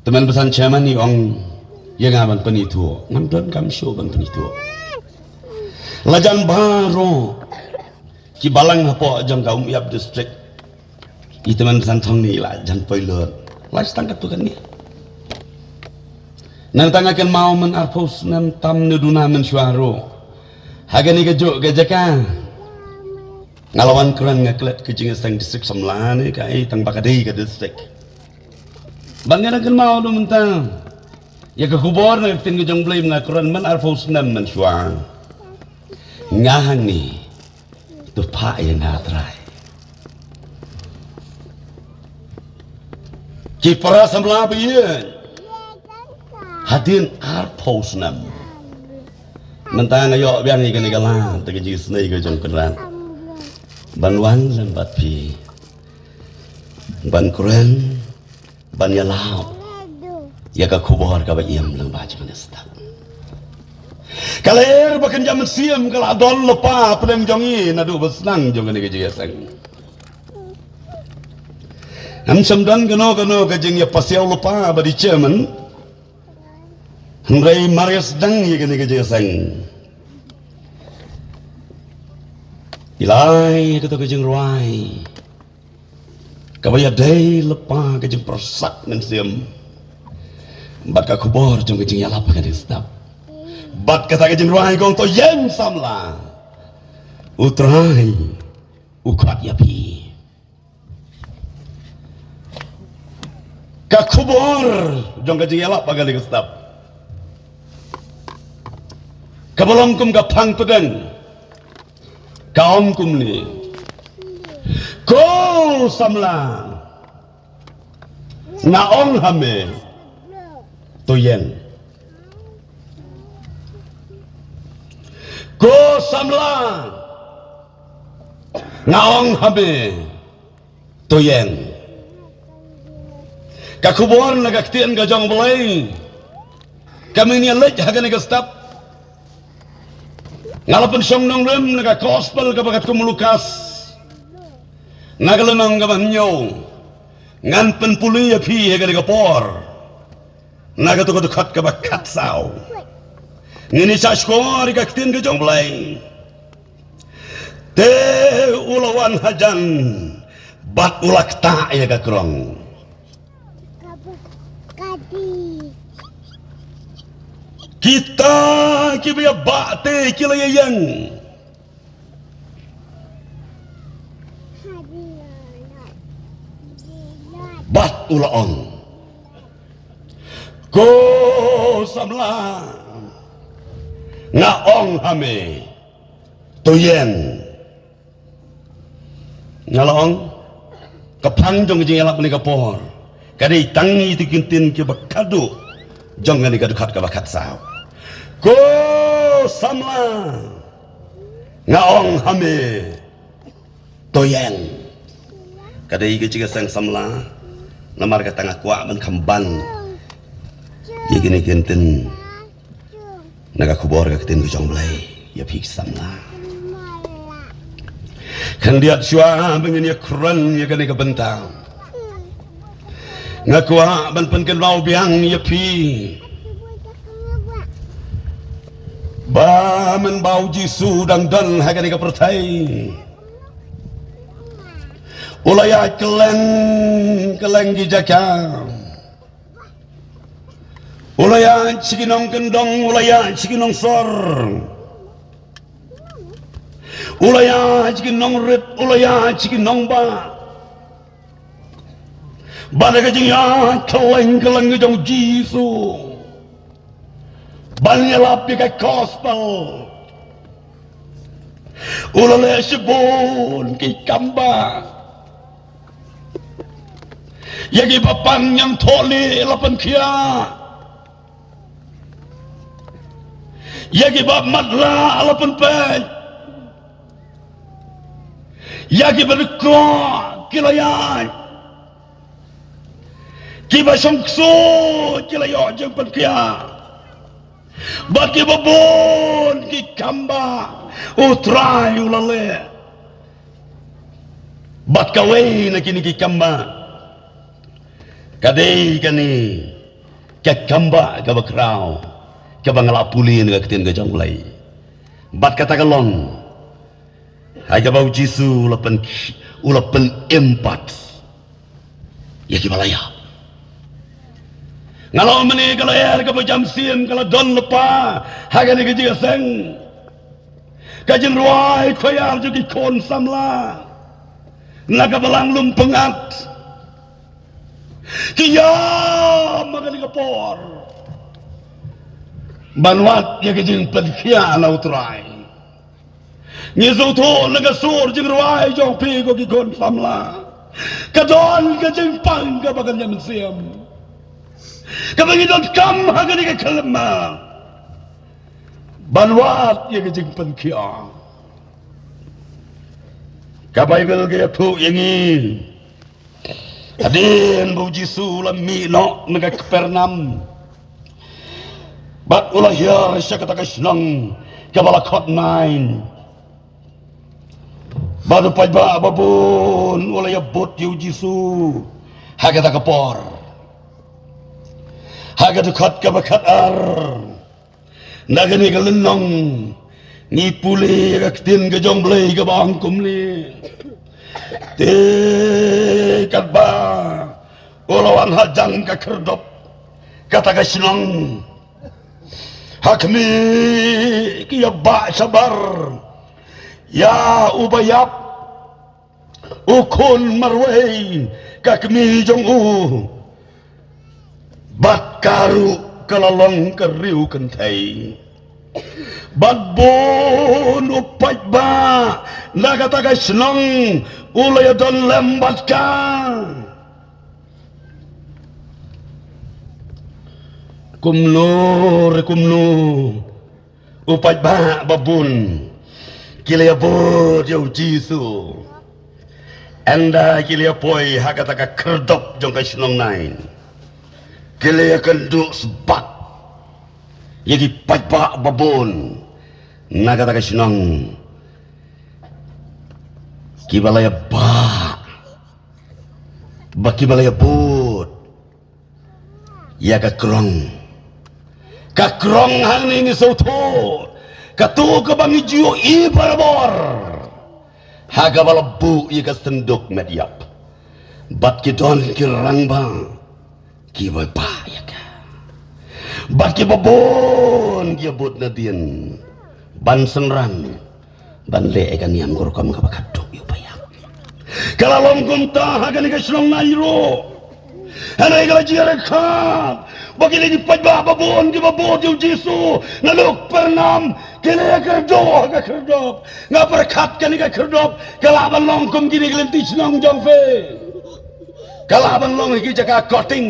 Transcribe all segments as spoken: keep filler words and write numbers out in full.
Tymmen basan chairman i ong ïa nga ban pynithuh. Ngam don kam shuh ban pynithuh. La jan baroh ki balang hapoh jong ka Umïap district. I tymmen basan thong ni la jan poi lut. La sdang katto katne. Nangta nga kynmaw mynarphew snem tam ne duna mynshuwa ruh, ha kane kajuh ka jaka nga la wan kren, nga klet ka jingïaseng district samla ne kaei, tang ba ka dei ka district. Bad nga dang kynmaw ruh mynta ïa ka khubor na ka ktien ka jong U Blei, nga kren mynarphew snem mynshuwa. Nga hangne, to phah ïa nga Trai. Ki para samla ba ïeit, hadien arphew snem. Mynta nga ïoh biang ïa kane ka lad, te ka jingisynei ka jong Kynrad ban wan lem bad phi, ban kren, ban ïalap ïa ka khubor kaba im lyngba jong kane ka step. Ka lyer ba kynja mynsiem ka la don lypa pdeng jong ngi naduh ba sdang jong kane ka jingïaseng. Ngam shym don kano kano ka jingïapasiaw lypa bad i chairman, hynrei mar ïa sdang ïa kane ka jingïaseng, i la ai kato ka jingrwai kaba ïadei lypa ka jingpyrsad mynsiem bad ka khubor jong ka jingïalap ha kane ka step. Bad kata ka jingrwai ka ong, to ïeng samla, U Trai u khot ïa phi. Ka khubor jong ka jingïalap ha kane ka step kaba long kum ka phang pdeng ka ong kumne: Ko samla, nga ong ha me, to ïeng. Ko samla, nga ong ha me, to ïeng. Ka khubor na ka ktien ka jong U Blei ka mih ïa leit ha kane ka step. Nga la pynshong nongrim na ka gospel kaba katkum u Lukas, na ka lynnong kaba hynñiew. Ngan pynpule ïa phi ha kane ka por na kato ka dkhot kaba khatsaw. Ngin ïa shah shkor ïa ka ktien ka jong U Blei. Te u la wan hajan bad u la ktah ïa ka krong. Kita kiba ïa bah te ki la ïeng. Bad u la ong, ko samla, nga ong ha me, to ïeng. Nga la ong, ka phang jong ka jingïalap kane ka por ka dei tang ïa kito ki ktien kiba khadduh jong kane ka dkhot kaba khatsaw. Ko samla, nga ong ha me, to ïeng. Ka dei ka jingïaseng samla, namar kata nga kwah ban kham ban ïa kine ki ktien na ka khubor ka ktien ka jong U Blei ïa phi ki samla. Khyndiat shuwa ba ngin ïa kren ïa kane ka bynta, nga kwah ban pynkynmaw biang ïa phi ba mynba U Jisu u dang don ha kane ka pyrthei, u la ïaid kylleng kylleng ki jaka. U la ïaid sha ki nongkyndong, u la ïaid sha ki nongsor, u la ïaid sha ki nongrit, u la ïaid sha ki nongbah. Bad ha ka jingïaid kylleng kylleng ka jong U Jisu ban ïalap ïa ka gospel, u la leh shibun ki kambah. Ïa kiba pang ñiangthohlieh la pynkhiah, ïa kiba matlah la pynpeit, ïa kiba dkoh ki la ïaid, kiba shong ksuid ki la ïoh jingpynkhiah. Bad kiba bun ki kambah U Trai u la leh. Bad kawei na kine ki kambah ka dei kane Ka kambah kaba khraw kaba nga la pule na ka ktien ka jong U Blei. Bad kata ka long ha kaba U Jisu u la pyn, u la pynim pat ïa kiba la ïap. Nga la ong mynne ka lyer kaba jam siem ka la don lypa ha kane ka jingïaseng. Ka jingrwai khwaiar jong ki khun samla na ka balang lum pyngngad ki ïam ha kane ka por ban wad ïa ka jingpynkhiah na U Trai. Ngi sngewthuh na ka sur jingrwai jong phi ko ki khun samla ka don ka jingpang kaba kynja mynsiem kaba ngi donkam ha kane ka khyllipmat ban wad ïa ka jingpynkhiah. Ka Baibl ka ïathuh ïa ngi hadien ba U Jisu u la mih noh na ka Kapernaum bad u la hiar sha kata ka shnong kaba la khot Nain. Bad u paidbah babun u la ïabud ïa U Jisu ha kata ka por. Ha ka dkhot kaba khatar na kane ka lynnong ngi pule ïa ka ktien ka jong U Blei kaba ong kumne. Te katba u la wan hajan ka khyrdop kata ka shnong, ha khmih ki ïa bah shabar ïa uba ïap, u khun marwei ka kmie jong u. Bad ka ruh ka la long ka riewkynthei. Bad bun u paidbah na kata ka shnong u la ïadon lem bad ka. Kumno re kumno, u paidbah babun ki la ïabud ïa U Jisu. Ynda ki la ïapoi ha kata ka khyrdop jong ka shnong Nain, ki la ïakynduh sbak ïa ki paidbah babun na kata ka shnong kiba la ïabah, ba kiba la ïabud ïa ka krong. Ka krong hangne ngi sngewthuh kato kaba ngi ju ïohi barabor ha kaba la buh ïa ka synduk met ïap. Bad ki don ki rangbah kiba bah ïa ka. Bad kiba bun ki ïabud nadien ban synran ban leh ïa ka niam ka rukom kaba khadduh ïa u paidbah. Ka la long kumta ha kane ka shnong Nain ruh. Hynrei ka la jia ryngkat ba kine ki paidbah babun kiba bud ïa U Jisu na Kapernaum ki la ïakynduh ha ka khyrdop. Nga pyrkhat kane ka khyrdop ka lah ban long kum kine ki lynti shnong jong phi. Ka lah ban long ha ki jaka cutting.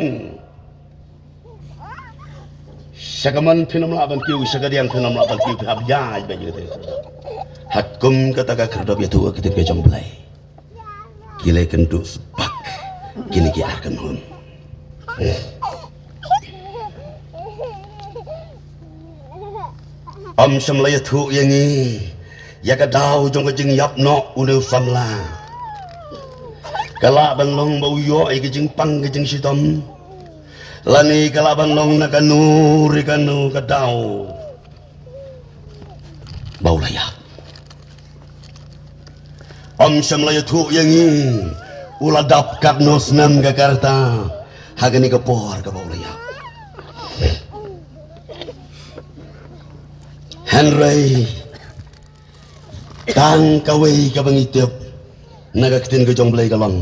Sha kamon phin ym lah ban kiew, sha kadiang phin ym lah ban kiew, phi hap ïaid beit ïa kata. Ha kum kata ka khyrdop ïathuh ka ktien ka jong U Blei, ki la ïakynduh sbak kine ki ar kynhun. Ym shym la ïathuh ïa ngi ïa ka daw jong ka jingïap noh une u samla. Ka lah ban long ba u ïoh ïa ka jingpang ka jingshitom, lane ka lah ban long na kano re kano ka daw ba u la ïap. Ym shym la ïathuh ïa ngi u la dap katno snem ka rta ha kane ka por kaba u la ïap. Hynrei tang kawei kaba ngi tip na ka ktien ka jong U Blei ka long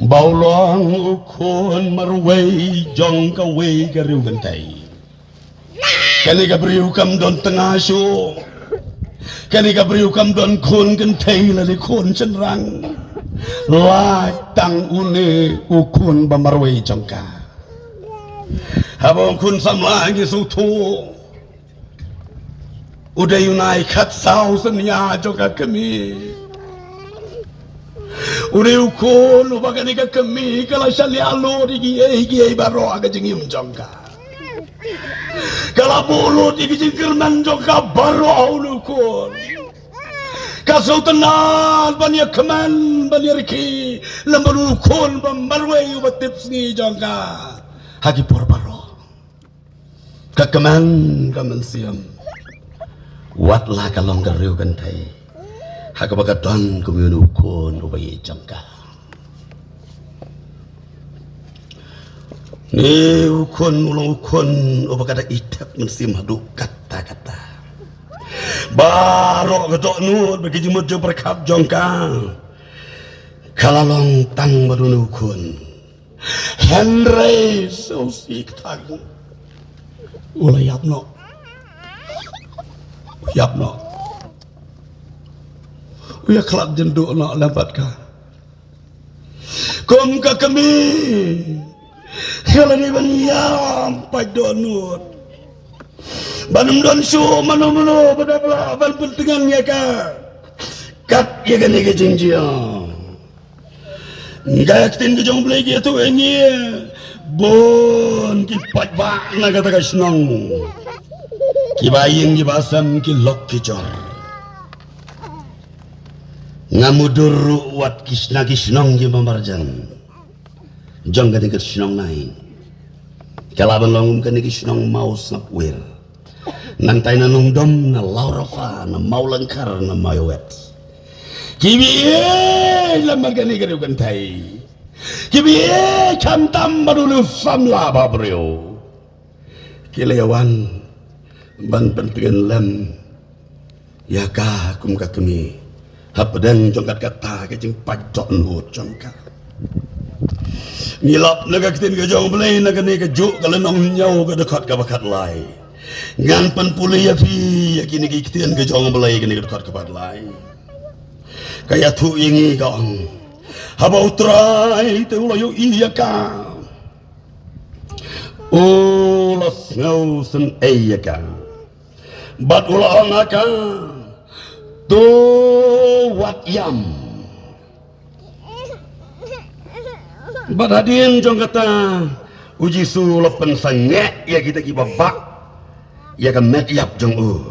ba u long u khun marwei jong kawei ka riewkynthei. Kane ka briew kam don tnga shuh. Kane ka briew kam don khun kynthei lane khun shynrang. Lait tang une u khun ba marwei jong ka. Haba u khun samla ngi sngewthuh u dei u nai khatsaw synñia jong ka kmie. U dei u khun uba kane ka kmie ka la shaniah lut ïa kiei kiei baroh ha ka jingim jong ka. Ka la buh lut ïa ki jingkyrmen jong ka baroh ha une u khun. Ka sngewtynnat ban ïakmen ban ïarkhie lem bad une u khun ba marwei uba tipsngi jong ka ha ki por baroh. Ka kmen ka mynsiem, wat la ka long ka riew kynthei, ha kaba ka don kum ïa une u khun uba ïeit jong ka. Une u khun u long u khun uba ka da ïeit mynsiem haduh katta katta. Baroh ka dohnud bad ka jingmut jingpyrkhat jong ka, ka la long tang bad une u khun. Hynrei shisha u sih ktang u la ïap noh. U ïap noh. U ïakhlad jynduh noh lem bad ka. Kum ka kmie, ka la dei ban ïam pat dohnud. Ban ym don shuh mano mano ba dap lah ban pyntngen ïa ka kat ïa kane ka jingjia. Nga ktien ka jong U Blei ki ïathuh ïa ngi, bun ki paidbah na kata ka shnong, kiba ïing kiba sem, ki lok ki jor. Nga mutdur ruh wat ki shna ki shnong kiba marjan jong kane ka shnong Naïng. Ka lah ban long kum kane ka shnong Mawsngap Wer. Nangtai na Nongdom, na Lawrafa, na Mawlyngkhar, na Mawïawet. Kiba ïeit lem bad kane ka riew kynthei, kiba ïeit khamtam bad une u samla ba briew, ki la ïa wan ban pyntngen lem ïa ka kum ka kmie hapdeng jong kat kata ka jingpait dohnud jong ka. Ngi lap na ka ktien ka jong U Blei na kane ka juh ka lynnong hynñiew ka dkhot kaba khatlai. Ngan pynpule ïa phi ïa kine ki ktien ka jong U Blei kane ka dkhot kaba khatlai. Ka ïathuh ïa ngi, ka ong, haba U Trai te u la ïohi ïa ka, u la sngewsynei ïa ka. Bad u la ong ha ka, to wat ïam. Bad hadien jong kata, U Jisu u la pynsangeh ïa kita kiba bah ïa ka met ïap jong u.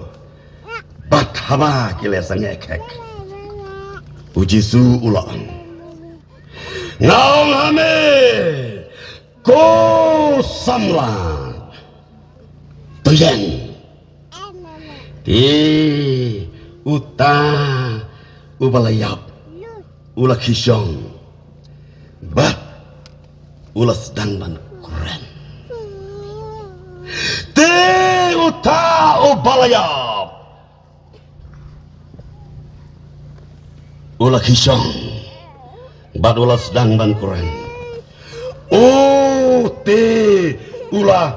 Bad haba ki la sangeh khek, U Jisu u la ong, nga ong ha me, ko samla, to ïeng. Te uta uba la ïap u la khie shong bad u la sdang ban kren. Te uta uba la ïap u la khie shong bad u la sdang ban kren. U te u la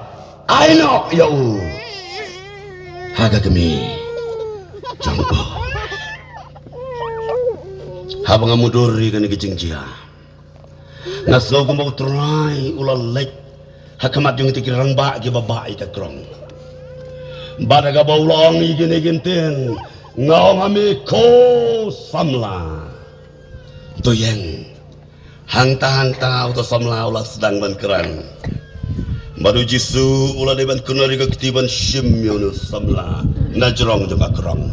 ai noh ïa u ha ka kmie jong u. Haba nga mutdur ïa kane ka jingjia, nga sngew kumba U Trai u la leit ha khmat jong kita ki rangbah kiba bah ïa ka krong. Bad haba u la ong ïa kine ki ktien, nga ong ha me, ko samla, to ïeng. Hangta hangta uta u samla u la sdang ban kren. Bad U Jisu u la dei ban kynnoh ïa ka kti ban shim ïa une u samla na jrong jong ka krong.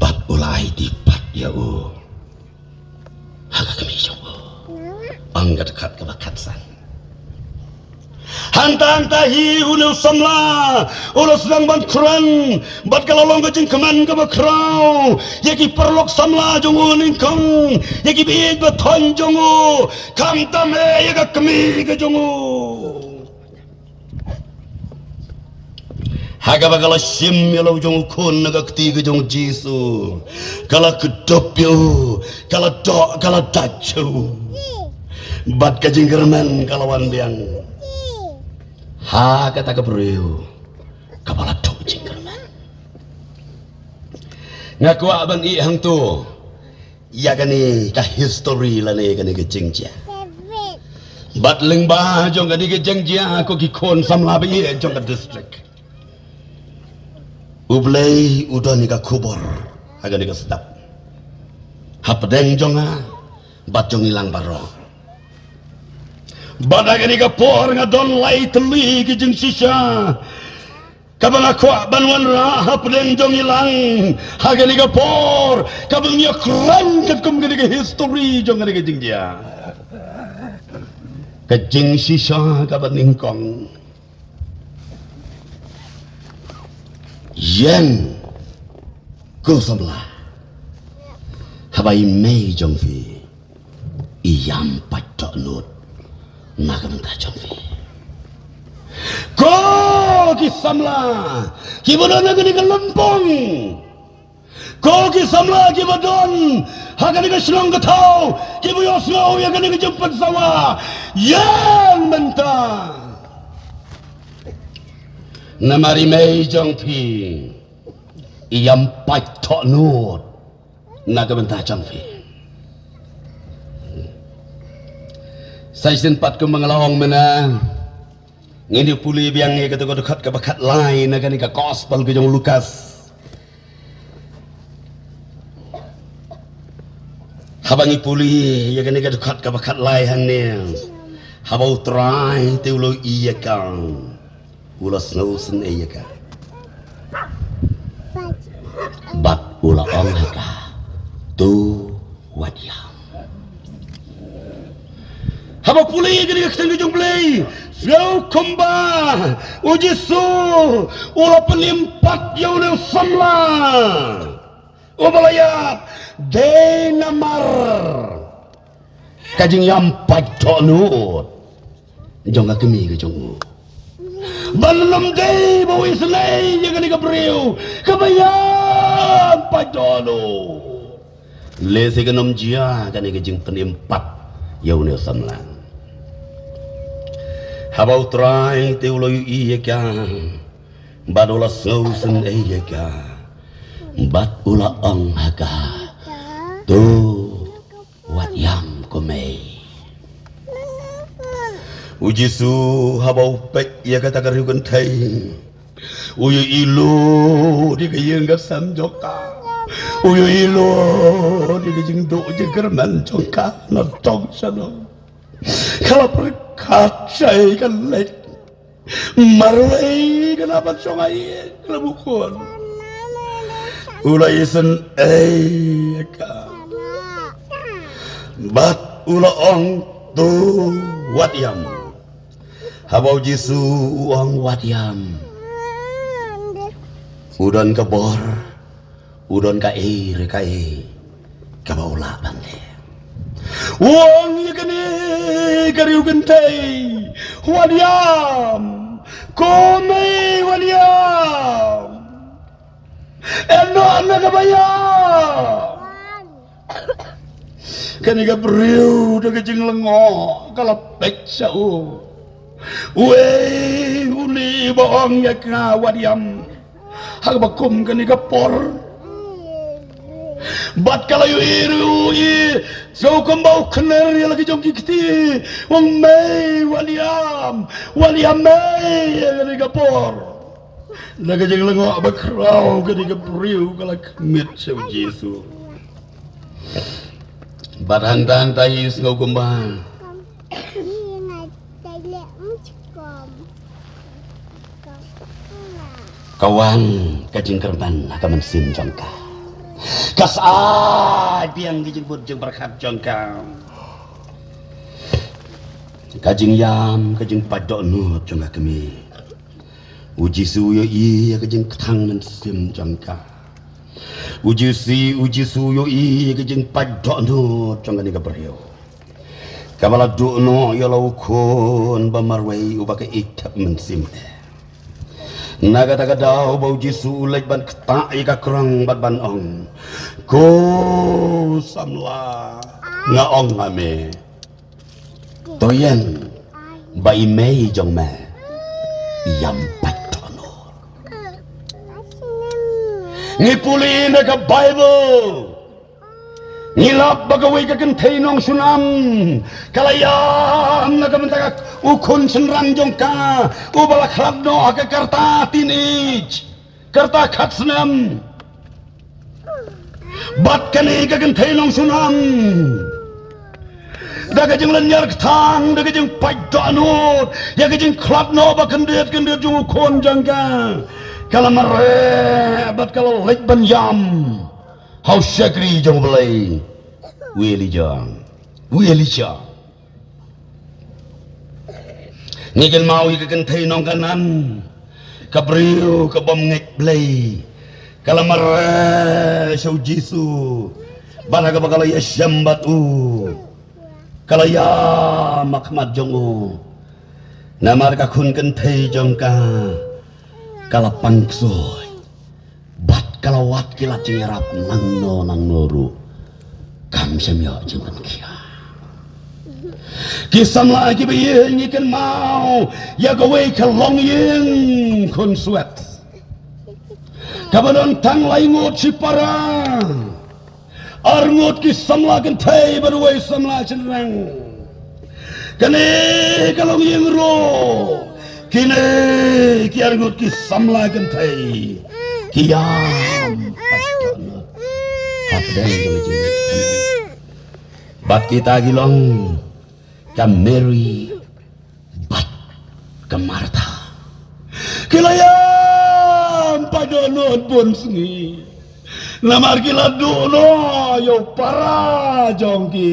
Bad u la aiti pat ïa u ha ka kmie jong u. Ong ka dkhot kaba khatsan. Hangta hangta hi une u samla u la sdang ban kren, bad ka la long ka jingkmen kaba khraw ïa ki paralok samla jong u nyngkong, ïa ki baieit bathoiñ jong u, khamtam eh ïa ka kmie ka jong u. Ha kaba ka la shim ïa la u jong u khun na ka kti ka jong U Jisu, ka la kdup ïa u, ka la doh, ka la dait ïa u. Bad ka jingkyrmen ka la wan biang ha kata ka briew kaba la duh jingkyrmen. Nga kwah ban ïeh hangto ïa kane ka history lane kane ka jingjia. Bad lyngba jong kane ka jingjia, ko ki khun samla baieit jong ka district, U Blei u don ïa ka khubor ha kane ka step hapdeng jong nga bad jong ngi lang baroh. Bad ha kane ka por nga don lai tylli ki jingshisha kaba nga kwah ban wanrah hapdeng jong ngi lang ha kane ka por, kaba ngin ïa kren katkum kane ka history jong kane ka jingjia. Ka jingshisha kaba nyngkong, Ïeng, ko samla, haba i mei jong phi i ïam pait dohnud na ka bynta jong phi. Ko ki samla kiba don ha kane ka lympung, ko ki samla kiba don ha kane ka shnong ka thaw, kiba ïohsngew ïa kane ka jingpynsawa, ïeng mynta. Namar i mei jong phi i ïam pait dohnud na ka bynta jong phi. Sa shisien pat kumba nga la ong mynne, ngin ïa pule biang ïa kata ka dkhot kaba khatlai na kane ka gospel ka jong u Lukas. Haba ngi pule ïa kane ka dkhot kaba khatlai hangne, haba U Trai te u la ïohi ïa ka, u la sngewsynei ïa ka, bad u la ong ha ka, to wat ïam. Haba pule ïa kane ka ktien ka jong U Blei, sngewbha kumba U Jisu u la pynim pat ïa une u samla uba la ïap, dei namar ka jingïam pait dohnud jong ka kmie ka jong u. Ban ym dei ba u isynei ïa kane ka briew kaba ïam pait dohnud. Lehse kan ym jia kane ka jingpynim pat ïa une u samla. Haba U Trai te u la ïohi ïa ka, bad u la sngewsynei ïa ka, bad u la ong ha ka, to wat ïam ko mei. U Jisu haba u peit ïa kata ka riewkynthei, u ïohi lut ïa ka ïing ka sem jong ka, u ïohi lut ïa ka jingduh jingkyrmen jong ka na tong sha nong. Ka la pyrkhat shai ka leit marwei ka na ban shong ha ïing ka la buh khun. U la isynei ïa ka, bad u la ong, to wat ïam. Haba U Jisu u ong wat ïam, u don ka bor, u don kaei re kaei kaba u lah ban leh. U ong ïa kane ka riewkynthei, wat ïam, ko mei wat ïam. Ïeh noh na kaba ïam. Kane ka briew da ka jinglyngngoh ka la peit sha u. Uei une ba ong ïa ka wat ïam ha kaba kum kane ka por? Bad ka la ïohi ruh ïa u, sngewbha kumba u kner ïa la ki jong ki kti, u ong, mei wat ïam, wat ïam mei ïa kane ka por. Da ka jinglyngngoh bakhraw kane ka briew ka la khmih sha U Jisu. Bad hangta hangta hi sngewbha kumba ka wan ka jingkyrmen ha ka mynsiem jong ka. Ka sa ai biang ka jingbud jingpyrkhat jong ka. Ka jingïam, ka jingpait dohnud jong ka kmie. U Jisu u ïohi ïa ka jingkthang mynsiem jong ka. U Jisu, u Jisu u ïohi ïa ka jingpait dohnud jong kane ka briew. Kaba la duh noh ïa la u khun ba marwei uba ka ïeit thep mynsiem. Na kata ka daw ba u Jisu u leit ban ktah ïa ka krong bad ban ong, ko samla, nga ong ha me, to ïeng ba i mei jong me i ïam pait dohnud. Ngi pule na ka Baibl, ngi lap ba kawei ka kynthei nong Shunem ka la ïam na ka bynta ka u khun shynrang jong ka uba la khlad noh ha ka rta teenage, ka rta khat snem. Bad kane ka kynthei nong Shunem, da ka jinglynñiar kthang, da ka jingpait dohnud ïa ka jingkhlad noh ba khyndiat khyndiat jong u khun jong ka, ka la mareh bad ka la leit ban ïam ha u shakri jong U Blei. U Elijah, u Elisha. Ngi kynmaw ïa ka kynthei nong Kanaan Ka briew ka bym ngeit Blei ka la mareh sha u Jisu, bad ha kaba ka la ïashem bad u, ka la ïam ha khmat jong u. Namar ka khun kynthei jong ka ka la pang ksuid bad ka la wad ki lad jingïarap nangno nangno ruh kam shym ïoh jingpynkhia. Ki samla kiba ïeit, ngi kynmaw ïa kawei ka longïing khun swet kaba don tang lai ngut shipara, ar ngut ki samla kynthei bad uwei samla shynrang. Kane ka longïing ruh, kine ki ar ngut ki samla kynthei ki ïam pat ka ngut hapdeng jong ka jingïeit. Bad kita ki long ka Mary bad ka Martha. Ki la ïam pat dohnud bun sngi namar ki la duh noh ïa u para jong ki,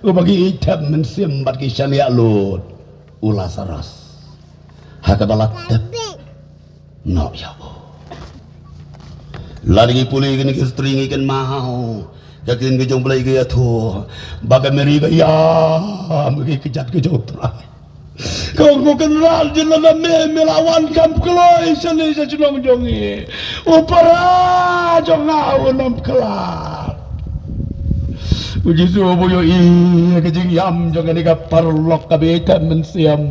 uba ki ïeit thep mynsiem bad ki shaniah lut, u Lasaros. Ha kaba la tep noh ïa u. Lada ngi pule kane ka history ngi kynmaw ka ktien ka jong U Blei ka ïathuh ba ka Mary ka ïam ha ki kjat ka jong U Trai. Ka ong, ko Kynrad, jin lada me me la wan kam kloi shane sha shnong jong ngi, u para jong nga un ym khlad. U Jisu u ïohi ïa ka jingïam jong kane ka paralok kaba ïeit thep mynsiem.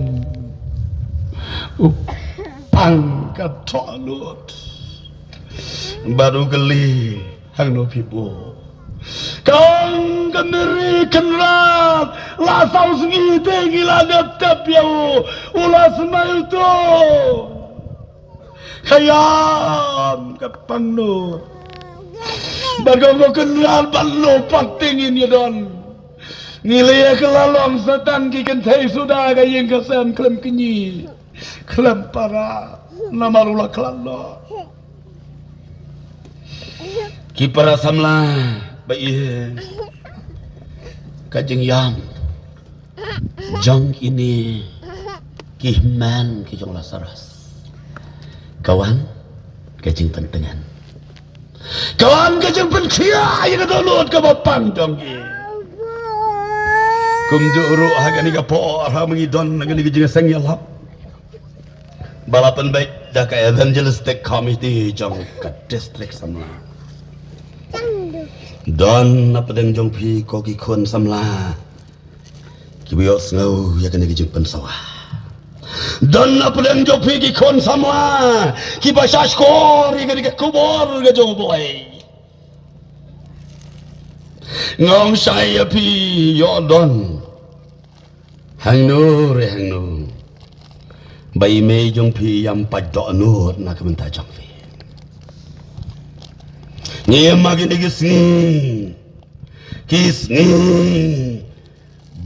U pang ka dohnud bad u kylli, hangno phi buh? Ka ong ka Mary, Kynrad, la saw sngi te ngi la dep tep ïa u, u la smai uto. Ka ïam ka pang nud. Bad ka ong, ko Kynrad, bad no pat te ngin ïa don? Ngi la ïa kylla long sa tang ki kynthei suda ka ïing ka sem khlem kñi khlem para, namar u la khlad noh. Ki para samla ba ïeit, ka jingïam jong kine ki hynmen ki jong u Lasaros ka wan ka jingpyntngen, ka wan ka jingpynkhia ïa ka dohnud kaba pang jong ki. Kumjuh ruh ha kane ka por, ha ma ngi don ha kane ka jingseng ïalap ba la pynbeit da ka evangelistic committee jong ka district samla. Don na pdeng jong phi ko ki khun samla kiba ïohsngew ïa kane ka jingpynsawa. Don na pdeng jong phi ki khun samla kiba shahshkor ïa kane ka khubor ka jong U Blei. Nga ong shai ïa phi, ïoh don hangno re hangno ba i mei jong phi ïam pat dohnud na ka bynta jong phi. Ngi ïam ha kine ki sngi, ki sngi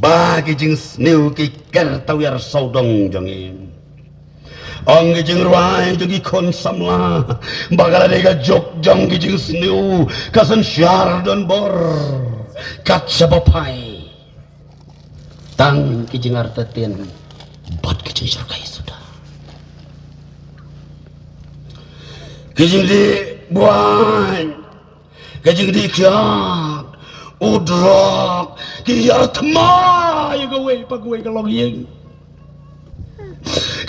ba ki jingsniew ki ker tawiar sawdong jong ngi. Ong ki jingrwai jong ki khun samla ba ka la dei ka juk jong ki jingsniew, ka synshar don bor kat shaba phai. Tang ki jingartatien bad ki jingshyrkhei suda. Ki jingdih buain, ka jingdih khiat, u drok, ki ïar thma ïa kawei pa kawei ka longïing.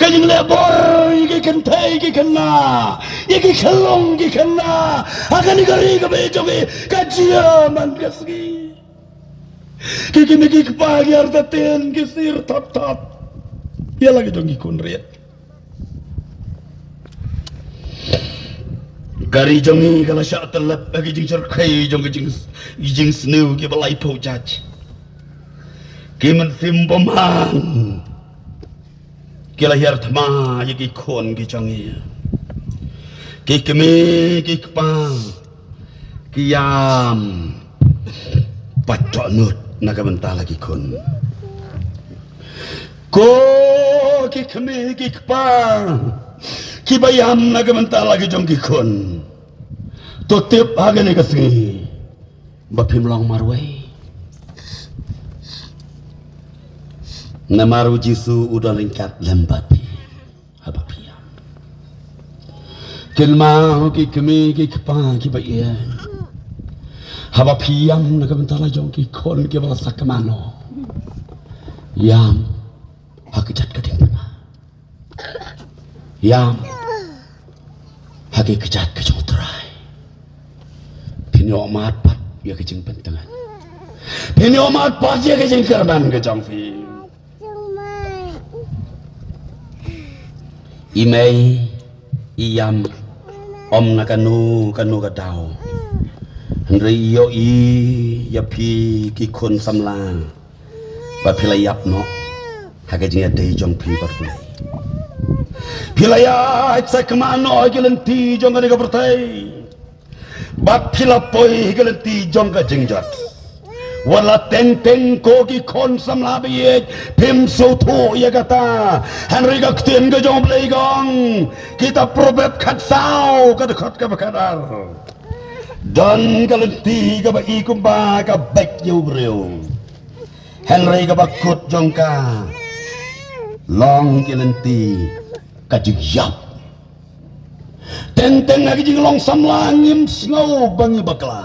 Ka jingleh bor ïa ki kynthei ki khynnah, ïa ki khyllung ki khynnah ha kane ka ri kaba ïeit jong ngi, ka jia man ka sngi. Ki kmie ki kpa ki artatien ki sir thot thot ïa la ki jong ki khun rit. Ka ri jong ngi ka la shah tyllep ha ki jingshyrkhei jong ki jing, ki jingsniew kiba laiphew jait. Ki mynsiem bymman ki la hiar thma ïa ki khun ki jong ngi. Ki kmie ki kpa ki ïam pat dohnud na ka bynta la ki khun. Ko ki kmie ki kpa kiba ïam na ka bynta la ki jong ki khun, to tip ha kane ka sngi ba phim long marwei. Namar u Jisu u don ryngkat lem bad phi haba phi ïam. Kynmaw ki kmie ki kpa kiba ïeit, haba phi ïam na ka bynta la jong ki khun kiba la sakma noh, ïam ha ka jait ka diengphna. Ïam ha ka jait ka jong U Trai. Phin ïoh mad pat ïa ka jingpyntngen. Phin ïoh mad pat ïa ka jingkyrmen ka jong phi. I mei i ïam ym na kano kano ka daw. Hynrei ïohi ïa phi ki khun samla ba phi la ïap noh ha ka jingïadei jong phi bad U Blei. Phi la ïaid sakma noh ha ki lynti jong kane ka pyrthei. Bad phi la poi ha ka lynti jong ka jingjot. Wat la teng teng ko ki khun samla ba ïeit, phim sngewthuh ïa kata. Hynrei ka ktien ka jong U Blei ka ong, kita Proverb khatsaw ka dkhot kaba khatar. Don ka lynti kaba i kumba ka beit ïa u briew, hynrei kaba kut jong ka long ki lynti ka jingïap. Teng teng ha ka jinglong samla ngim sngew ba ngi bakla.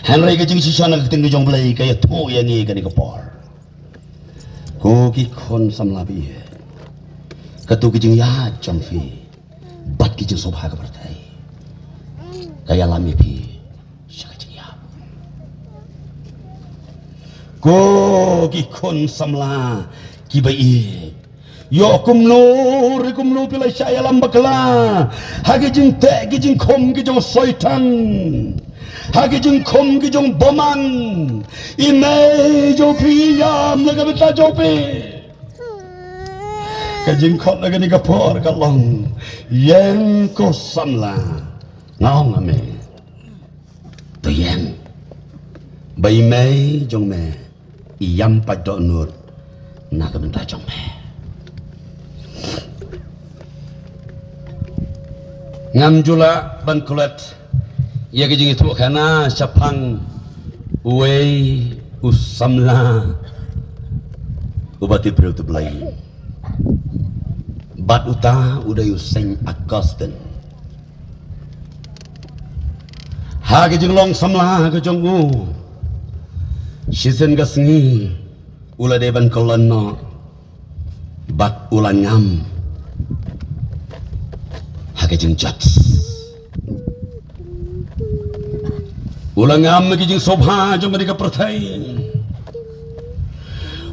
Hynrei ka jingshisha na ka ktien ka jong U Blei ka ïathuh ïa ngi kane ka por. Ko ki khun samla ba ïeit, kato ka jingïaid jong phi bad ki jingsngewbha ka pyrthei ka ïalam ïa phi sha ka jingïap. Ko ki khun samla kiba ïeit, ïoh kumno re kumno phi la shah ïalam bakla ha ki jingteh ki jingkhum ki jong u Soitan, ha ki jingkhum ki jong u bymman. I mei jong phi i ïam na ka bynta jong phi. Ka jingkhot na kane ka por ka long, ïeng ko samla, nga ong ïa me, to ïeng, ba i mei jong me i ïam paid dohnud na ka bynta jong me. Ngam ju lah ban klet ïa ka jingïathuhkhana shaphang uwei u samla uba tip briew tip Blei. Bad uta u dei u Saint Augustine. Ha ka jinglong samla ka jong u, shisien ka sngi u la dei ban kyllon noh bad u la ngam ha ka jingjot. U la ngam ha ka jingsngewbha jong kane ka pyrthei.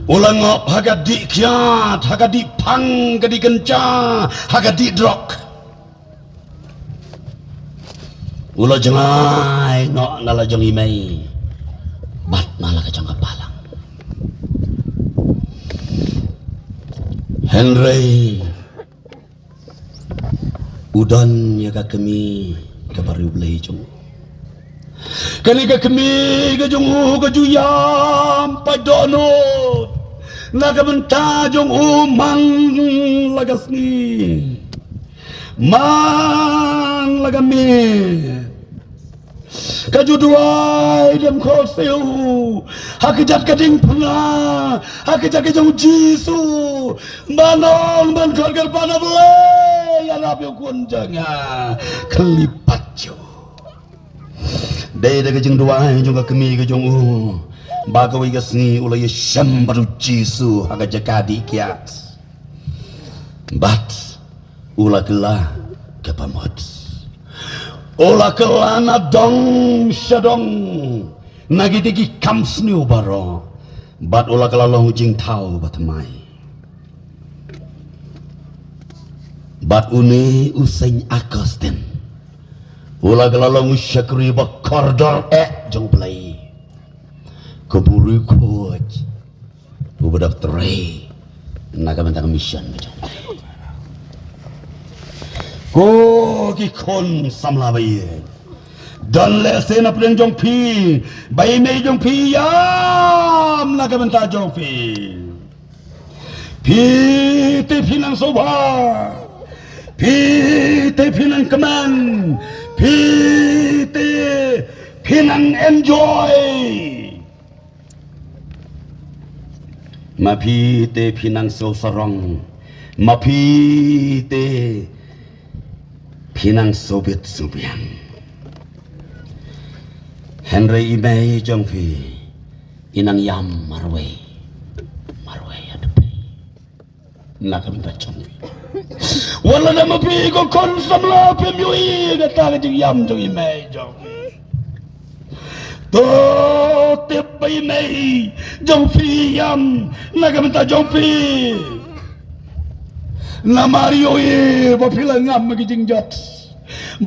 U la ngop ha ka dih kiad, ha ka dih phang, ka dih kynja, ha ka dih drok. U la jngai noh na la jong i mei bad na la ka jong ka balang. Hynrei u don ïa ka kmie kaba riewblei jong u. Kane ka kmie ka jong u ka ju ïam paid dohnud na ka bynta jong u man la ka sngi, man la ka miet. Ka ju duwai dem khol siew ha ka jait ka diengphna, ha ka jait ka jong u Jisu. Ban ong ban khot, kyrpad, A Blei, ïarap ïa u khun jong nga. Khlipad ju. Dei da ka jingduwai jong ka kmie ka jong u ba kawei ka sngi u la ïashem bad u Jisu ha ka jaka dih kiad. Bad u la kylla kaba mut. U la kylla na dong sha dong na kita ki kam sniew baroh. Bad u la kylla long u jingthaw ba thymmai. Bad une u Saint Augustine u la kylla long u shakri ba kordor eh jong U Blei. Ka buri khuid uba dap trei na ka bynta ka mission ka jong U Blei. Ko ki khun samla ba ïeit, don lehse na pdeng jong phi ba i mei jong phi i ïam na ka bynta jong phi. Phi te phi nang sngewbha, phi te phi nang kmen, phi te phi nang enjoy. Ma phi te phi nang sngewsarong, ma phi te Phi nang subit subiang. Hynrei i mei jong phi i nang ïam marwei marwei ha dpei. Na ka bynta jong phi. Wat la da ma phi ko khun samla phim ïohi kata ka jingïam jong i mei jong phi. To tip ba i mei jong phi ïam na ka bynta jong phi. Namar ïohi ba phi la ngam ki jingjot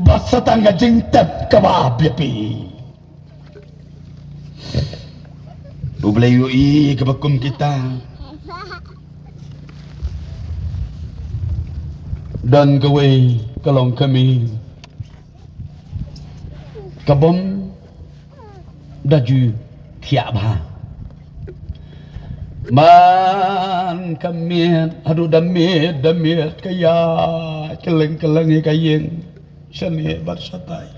bad sa tang ka jingtep kaba ap ïa phi. U Blei u ïohi kaba kum kita. Don kawei ka longkmie ka bym da ju thiah bha. Man ka miet haduh da miet da miet ka ïaid kylleng kylleng ïa ka ïing. Shane bad shatai.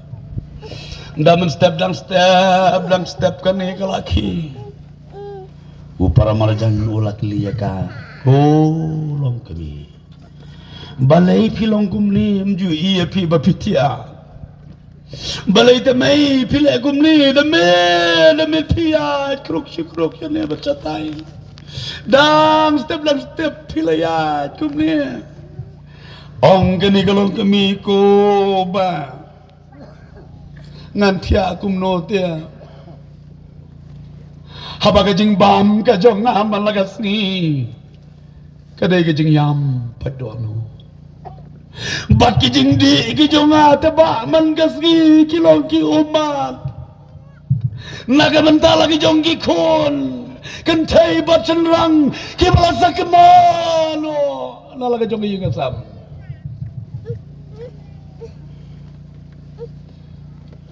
Da mynstep dang step dang step kane ka la khie. U paramarjan u la kylli ïa ka, ko longkmie, balei phi long kumne? Ym ju ïohi ïa phi ba phi thiah. Balei te mei phi leh kumne? Da miet da miet phi ïaid kruk shi kruk shane bad shatai. Dang step dang step phi la ïaid kumne. Ong kane ka longkmie, ko bah, ngan thiah kumno te? Haba ka jingbam ka jong nga man la ka sngi ka dei ka jingïam pat dohnud. Bad ki jingdih ki jong nga te bah man ka sngi ki long ki ummat. Na ka bynta la ki jong ki khun kynthei bad shynrang kiba la sakma noh na la ka jong ka ïing ka sem.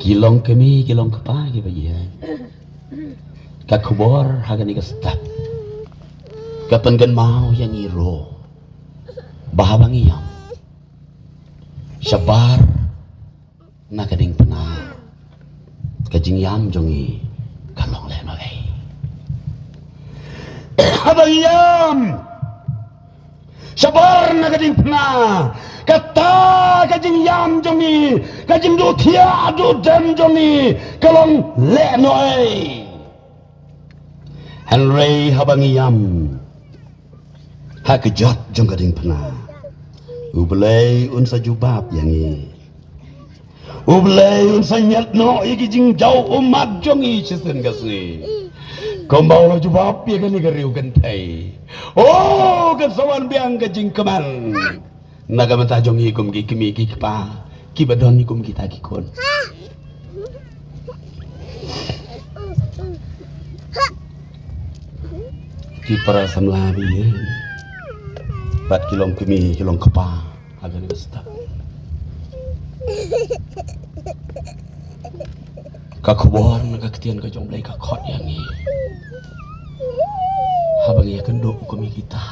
Ki longkmie ki longkpa kiba ïeit, ka khubor ha kane ka step ka pynkynmaw ïa ngi ruh ba haba ngi ïam shabar na ka diengphna, ka jingïam jong ngi ka long lehnohei. Haba ngi ïam shabar na ka diengphna, kata ka jingïam jong ngi, ka jingduh thiah duh dem jong ngi ka long lehnohei. Hynrei haba ngi ïam ha ka jot jong ka diengphna, U Blei un sa jubab ïa ngi. U Blei un sa ñiad noh ïa ki jingjaw ummat jong ngi shisien ka sngi, kumba u la jubab ïa kane ka riew kynthei. O, kan sa wan biang ka jingkmen na ka bynta jong ngi kum ki kmie ki kpa kiba don kum kita ki khun. Ki para samla ba ïeit bad ki longkmie ki longkpa, ha kane ka step ka khubor na ka ktien ka jong U Blei ka khot ïa ngi. Haba ngi ïakynduh kum ïa kita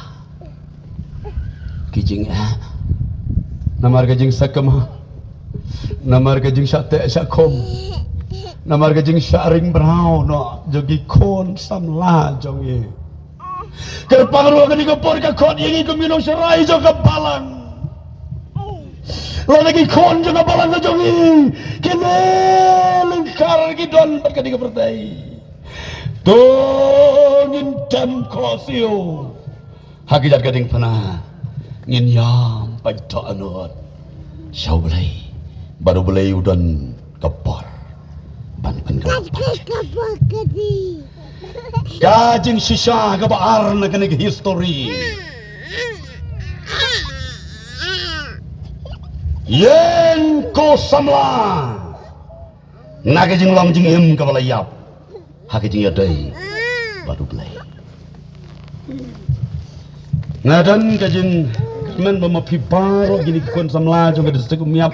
ki jingeh, namar ka jingsakma, namar ka jingshah teh shah khum, namar ka jingshah ring mraw noh jong ki khun samla jong ngi. Kyrpang ruh kane ka por ka khot ïa ngi kum ki nongsharai jong ka balang. Lada ki khun jong ka balang ka jong ngi kine lyngkar ki don bad kane ka pyrthei, to ngin dem khohsiew ha ki jait ka diengphna, ngin ïam pat dohnud sha U Blei, bad U Blei u don ka por ban pynkylla. Ka jingshisha kaba ar na kane ka histori. Ïeng ko samla na ka jinglong jingim kaba la ïap ha ka jingïadei bad U Blei. Nga don ka jingkmen ba ma phi baroh kine ki khun samla jong ka district Umïap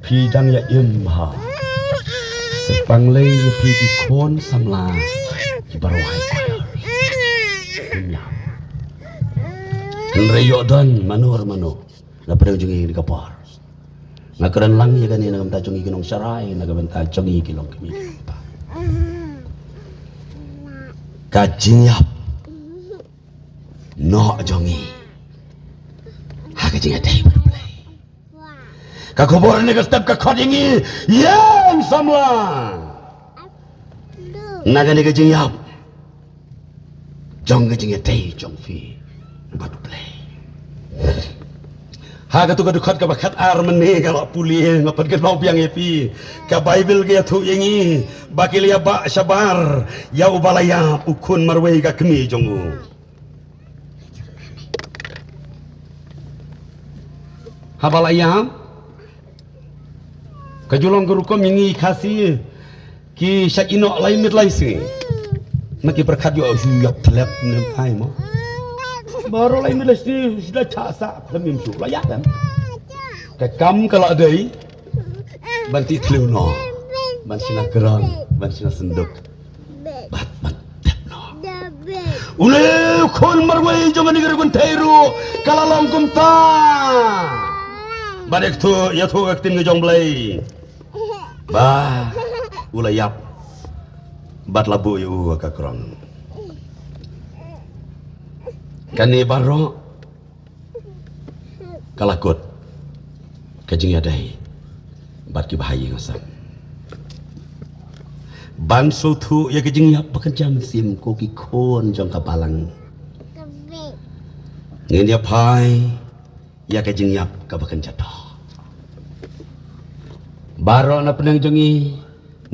phi dang ïa im ha. Sa pang lei ïa phi ki khun samla ki baroh ha. Im ïa. Hynrei ïoh don mano mano na pdeng jong ngi ka por. Nga kren lang ïa kane na ka bynta jong ngi ki nongsharai, na ka bynta jong ngi ki longkmie. Ka jingïap noh jong ngi ha ka jingïadei bad U Blei. Ka khubor ne ka step ka khot ïa ngi, ïeng samla na kane ka jingïap jong ka jingïadei jong phi bad U Blei. Ha katu ka dkhot kaba khatar mynne nga la pule, nga pat kynmaw biang ïa phi. Ka Baibl ka ïathuh ïa ngi ba ki la ïabah shabar ïa uba la ïap, u khun marwei ka kmie jong u. Haba la ïap, ka ju long ka rukom ïa ngi Khasi, ki shait ïehnoh lai miet lai sngi. Ma ki pyrkhat ïoh shu ïap tlep ne em phai mo. Baroh lai miet lai sngi shu da chah sah khlem im shuh, la ïap em. Ka kam ka la dei ban tih thliew noh, ban shna krong, ban shna synduk, bad ban tep noh. Une u khun marwei jong kane ka ri kynthei ruh ka la long kumta. Bad ïathuh, ïathuh ka ktien ka jong U Blei ba u la ïap bad la buh ïa u ha ka krong. Kane baroh ka la kut ka jingïadei bad kiba ha ïing ha sem. Ban sngewthuh ïa ka jingïap ba kynja mynsiem, ko ki khun jong ka balang, ngin ïa phai ïa ka jingïap kaba kynja doh. Baroh na pdeng jong ngi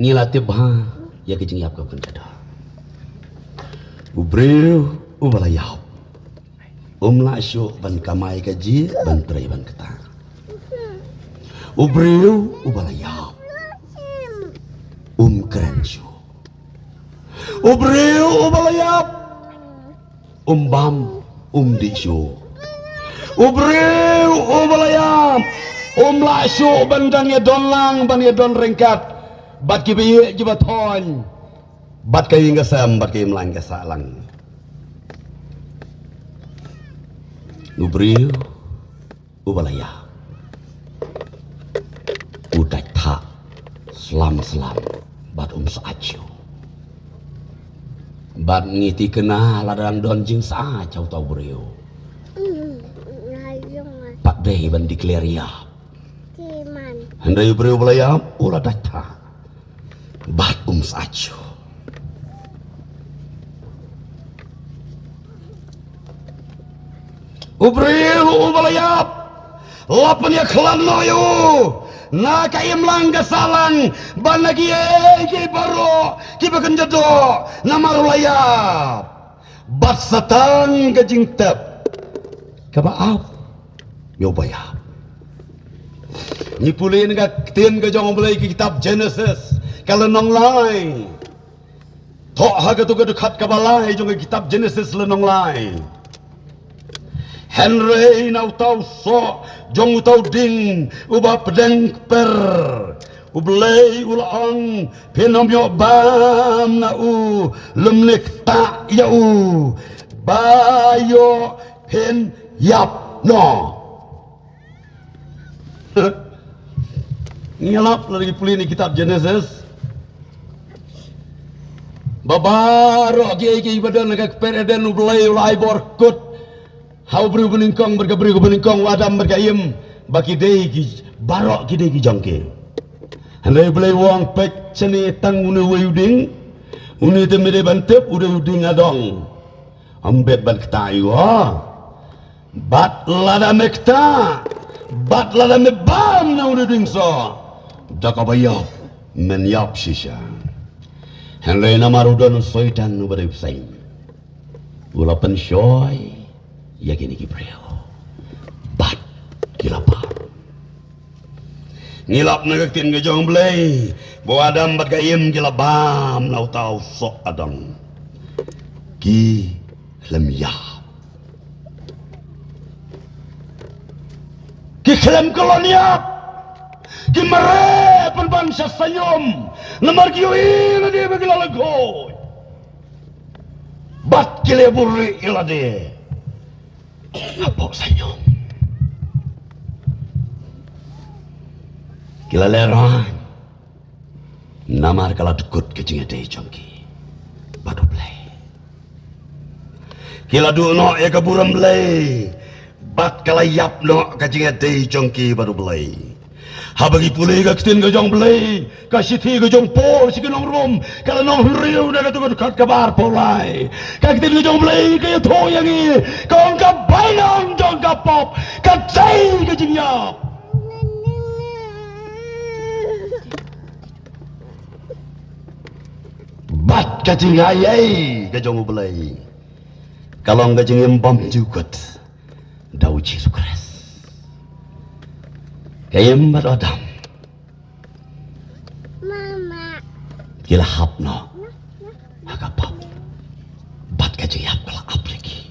ngi la tip bha ïa ka jingïap kaba kynja doh. U briew uba la ïap um lah shuh ban kamai kajih, ban trei ban ktah. U briew uba la ïap um kren shuh. U briew uba la ïap um bam, um dih shuh. U briew uba la ïap um lah shuh ban dang ïadon lang, ban ïadon ryngkat bad kiba ïeit kiba thoiñ, bad ka ïing ka sem, bad ka imlang ka sahlang. U briew uba la ïap u dait thah slam slam bad um sah shuh. Bad ngi thikna lada dang don jingsah ha uta u briew, pat dei ban declare ïap. Hynrei u briew uba la ïap u la dait thah bad um sah shuh. U briew uba la ïap la pynïakhlad noh ïa u na ka imlang ka sahlang, bad na kiei kiei baroh kiba kynja doh, namar u la ïap. Bad sa tang ka jingtep kaba ap ïa uba ïap. Ngi pule na ka ktien ka jong U Blei, ka kitab Genesis, ka lynnong lai. Thoh ha katu ka dkhot kaba lai jong ka kitab Genesis, lynnong lai. Hynrei na uta u soh jong uta u dieng uba pdeng kper, U Blei u la ong, phin ym ïoh bam na u lymne ktah ïa u, ba ïoh phin ïap noh. Ngi lap lada ngi pule na kitab Genesis ba baroh kiei kiei ba don ha ka kper Eden U Blei u la ai bor kut ha u briew banyngkong bad ka briew banyngkong, u Adam bad ka Im, ba ki dei ki, baroh ki dei ki jong ki. Hynrei U Blei u ong, peit shane, tang une uwei u dieng, une te me dei ban tip u dei u dieng adong. Ym bit ban ktah ïa u. Bad lada me ktah, bad lada me bam na une u dieng soh, da kaba ïap men ïap shisha. Hynrei namar u don u Soitan uba dei u bseiñ, u la pynshoi ïa kine ki briew bad ki la bam. Ngi lap na ka ktien ka jong U Blei ba u Adam bad ka Im ki la bam na uta u soh adong. Ki khlem ïap. Ki khlem kyllon ïap. Ki mareh pynban sha saiñum namar ki ïohi lade ba ki la lyngngoh. Bad ki la buhrieh ïa lade hapoh saiñum. Ki la lehraiñ namar ka la dkut ka jingïadei jong ki bad U Blei. Ki la duh noh ïa ka burom Blei bad ka la ïap noh ka jingïadei jong ki bad U Blei. Haba ngi pule ka ktien ka jong U Blei, ka shithi ka jong u Paul sha ki nong Rom, ka lynnong hynriew na ka dkhot kaba arphew lai. Ka ktien ka jong U Blei ka ïathuh ïa ngi, ka ong ka bainong jong ka pop ka dei ka jingïap. Bad ka jingaiei ka jong U Blei ka long ka jingim bymjukut da U Jisu Khrist. Ka im bad u Adam ki la hap noh ha ka pop, bad ka jingïap ka la ap lagi.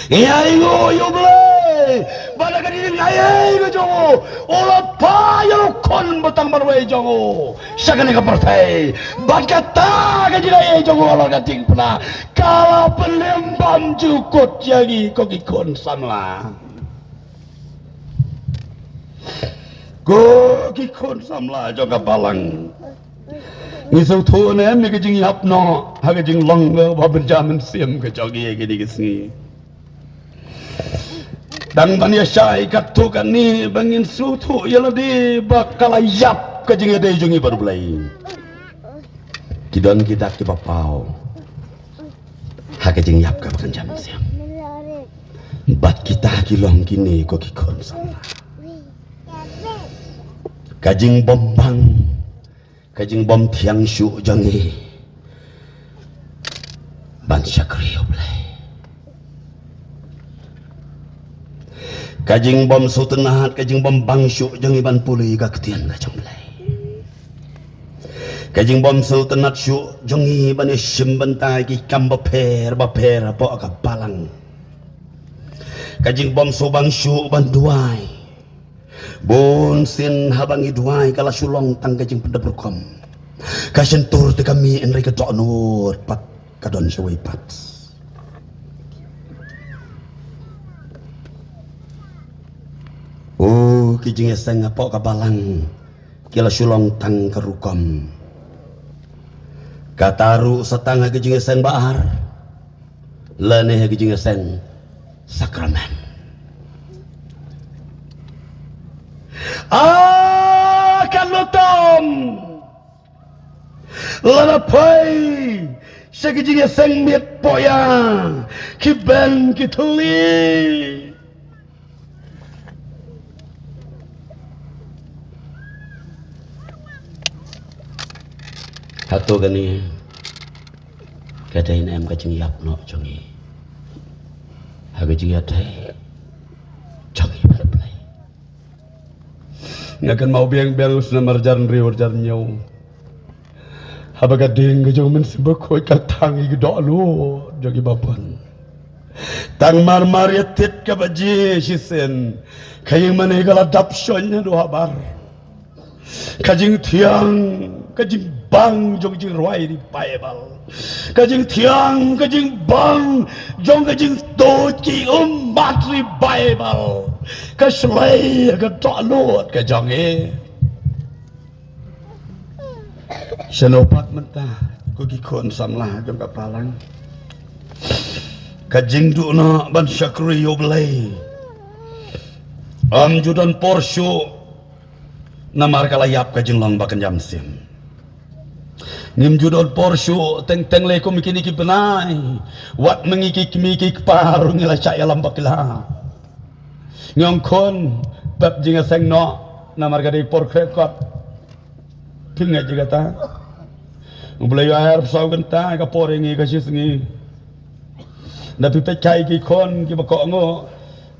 Ïa i ngu ïa U Blei, bad ka jingaiei ka jong u, u la phah ïa u Khun ba tang marwei jong u sha kane ka pyrthei, bad kata ka jingaiei jong u halor ka diengphna ka la pynlong bymjukut ïa ngi ko ki khun samla. Ko ki khun samla jong ka balang, ngi sngewthuh ne em ïa ka jingïap noh ha ka jinglong kaba bynta mynsiem ka jong ngi ïa kine ki sngi? Tang ban ïa shai katto katne ba ngin sngewthuh ïa lade ba ka la ïap ka jingïadei jong ngi bad U Blei. Ki don ki dak kiba paw ha ka jingïap kaba kynja mynsiem. Bad kita ki long kine ko ki khun samla. Ka jingbym bang, ka jingbym thiang shuh jong ngi ban shakri ïa U Blei. Ka jingbym sngewtynnat, ka jingbym bang shuh jong ngi ban pule ka ktien ka jong U Blei. Ka jingbym sngewtynnat shuh jong ngi ban ïashim bynta ki kam bapher bapher hapoh ka balang. Ka jingbym sngewbang shuh ban duwai. Bun sien haba ngi duwai ka la shu long tang ka jingpyndep rukom. Ka shyntur te ka mih, hynrei ka dohnud pat ka don shawei pat. O, ki jingïaseng hapoh ka balang ki la shu long tang ka rukom. Kata ruh sa tang ha ki jingïaseng ba ar, lane ha ki jingïaseng sakramen. A, kan lutom lada phai sha ki jingïaseng miet poya, ki ben ki thylli. Hato kane ka dei ne em ka jingïap noh jong ngi ha ka jingïadei jong ngi bad U Blei? Nga kynmaw biang biang u snem ar hajar hynriew ar hajar hynñiew, haba ka ding ka jong u Mynsiem Bakhuid ka la thang ïa ki dohnud jong ngi ba bun. Tang mar mar ïa tit kaba jia shisien, ka ïing mane ka la dap shoiñ haduh habar. Ka jingthiang, ka jingbang jong jingrwai revival, ka jingthiang, ka jingbang jong ka jingtuid ki ummat revival, ka shlei ka dohnud ka jong ngi. Shano pat mynta ko ki khun samla jong ka balang? Ka jingduh noh ban shakri ïa U Blei ym ju don por shuh, namar ka la ïap ka jinglong ba kynja mynsiem. Ngim ju don por shuh, teng teng lei kum kine ki bnai, wat ma ngi ki kmie ki kpa ruh ngi la shah ïalam bakla. Ngi ong khun, pep jingïaseng noh, namar ka dei por khreh kot. Phi ngeit ïa kata? U Blei u ai arphew saw kynta ka por ïa ngi ka shi sngi. Da phi peit kai ki khun kiba kohnguh,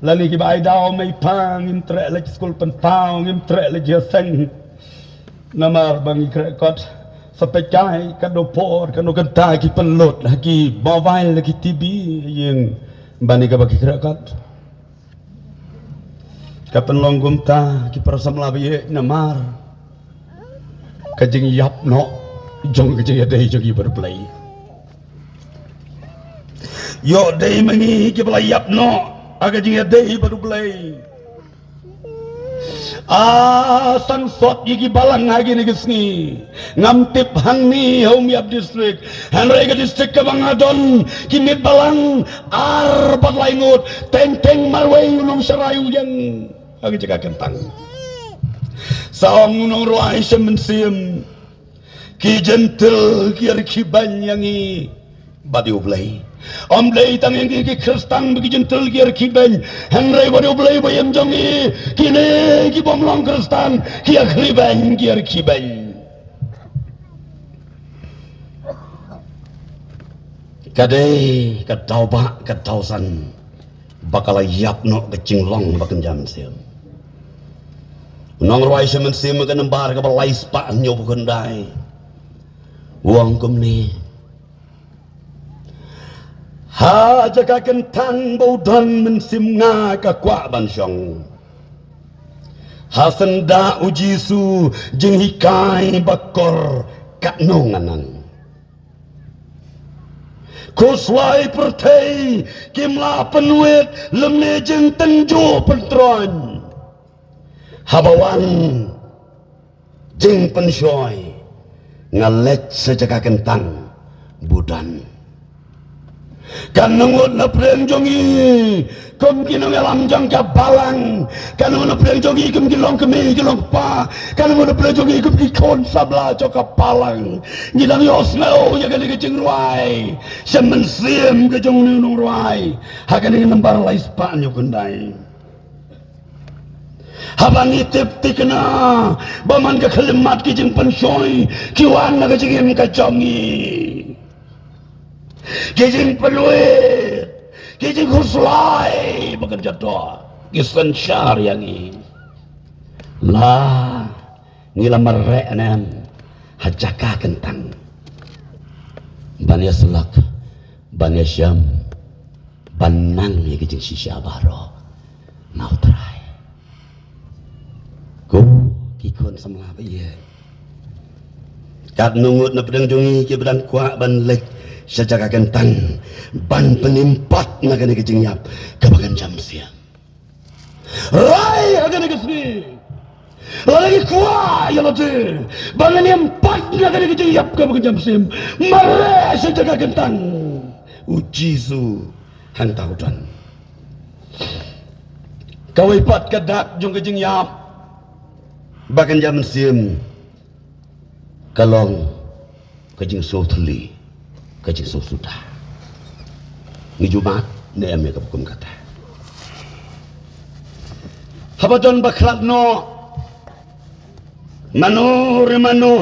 lane kiba ai daw mei pha, ngim treh leit skul pynpaw, ngim treh leit ïaseng. Namar ba ngi khreh kot. Sa peit kai katno por, katno kynta ki pynlut ha ki mobile, ha ki T V, ïing bad kaba ki khreh kot. Ka pynlong kumta ki para samla ba ïeit, namar ka jingïap noh jong ka jingïadei jong ngi bad U Blei. Ïoh dei ma ngi kiba la ïap noh ha ka jingïadei bad U Blei. A, sangsot ïa ki balang ha kine ki sngi. Ngam tip hangne ha Umïap District, hynrei ka district kaba nga don, ki miet balang ar bad lai ngut, teng teng marwei u nongsharai u ïeng ha ka jaka kyntang. Sa ong u nongrwai sha mynsiem, ki jentil ki rkhie beiñ ïa ngi bad ïa U Blei. Ym dei tang ïa ngi ki Khristan ba ki jentil ki rkhie beiñ, hynrei bad ïa U Blei ba ïeng jong ngi, kine ki bym long Khristan ki rkhie beiñ, ki rkhie beiñ. Ka dei ka daw ba ka daw san ba ka la ïap noh ka jinglong ba kynja mynsiem. U nongrwai sha mynsiem ka nambar kaba lai spah hynñiewphew khyndai u ong kumne: Ha jaka kyntang ba u don mynsiem nga ka kwah ban shong. Ha syndah U Jisu jinghikai ba kor katno ngan nang. Khuslai pyrthei kim lah pynwit lymne jingtynjuh pyntroiñ. Haba wan jingpynshoi, nga leit sha jaka kyntang ba u don. Kan ngut na pdeng jong ngi kum ki nongïalam jong ka balang. Kan ngut na pdeng jong ngi kum ki longkmie ki longkpa. Kan ngut na pdeng jong ngi kum ki khun samla jong ka balang. Ngi dang ïohsngew ïa kane ka jingrwai sha mynsiem ka jong une u nongrwai ha kane ka nambar lai spah hynñiewphew khyndai. Haba ngi tip thikna ba man ka khyllipmat ki jingpynshoi ki wan na ka jingim ka jong ngi. Ki jingpynwit, ki jingkhuslai ba kynja doh ki synshar ïa ngi. La ngi la mareh ne em ha jaka kyntang ban ïasyllok, ban ïashem, ban nang ïa ki jingshisha baroh na U Trai. Ko ki khun samla ba ïeit, katno ngut na pdeng jong ngi kiba dang kwah ban leit sha jaka kyntang ban pynim pat na kane ka jingïap kaba kynja mynsiem. Rai ha kane ka sngi, lada ngi kwah ïa lade ba ngin im pat na kane ka jingïap kaba kynja mynsiem, mareh sha jaka kyntang. U Jisu hangta u don. Kawei pat ka dak jong ka jingïap ba kynja mynsiem ka long ka jingsngewthylli, ka jingsngewsuda. Ngi ju mad ne em ïa kaba kum kata? Haba don ba khlad noh, mano re mano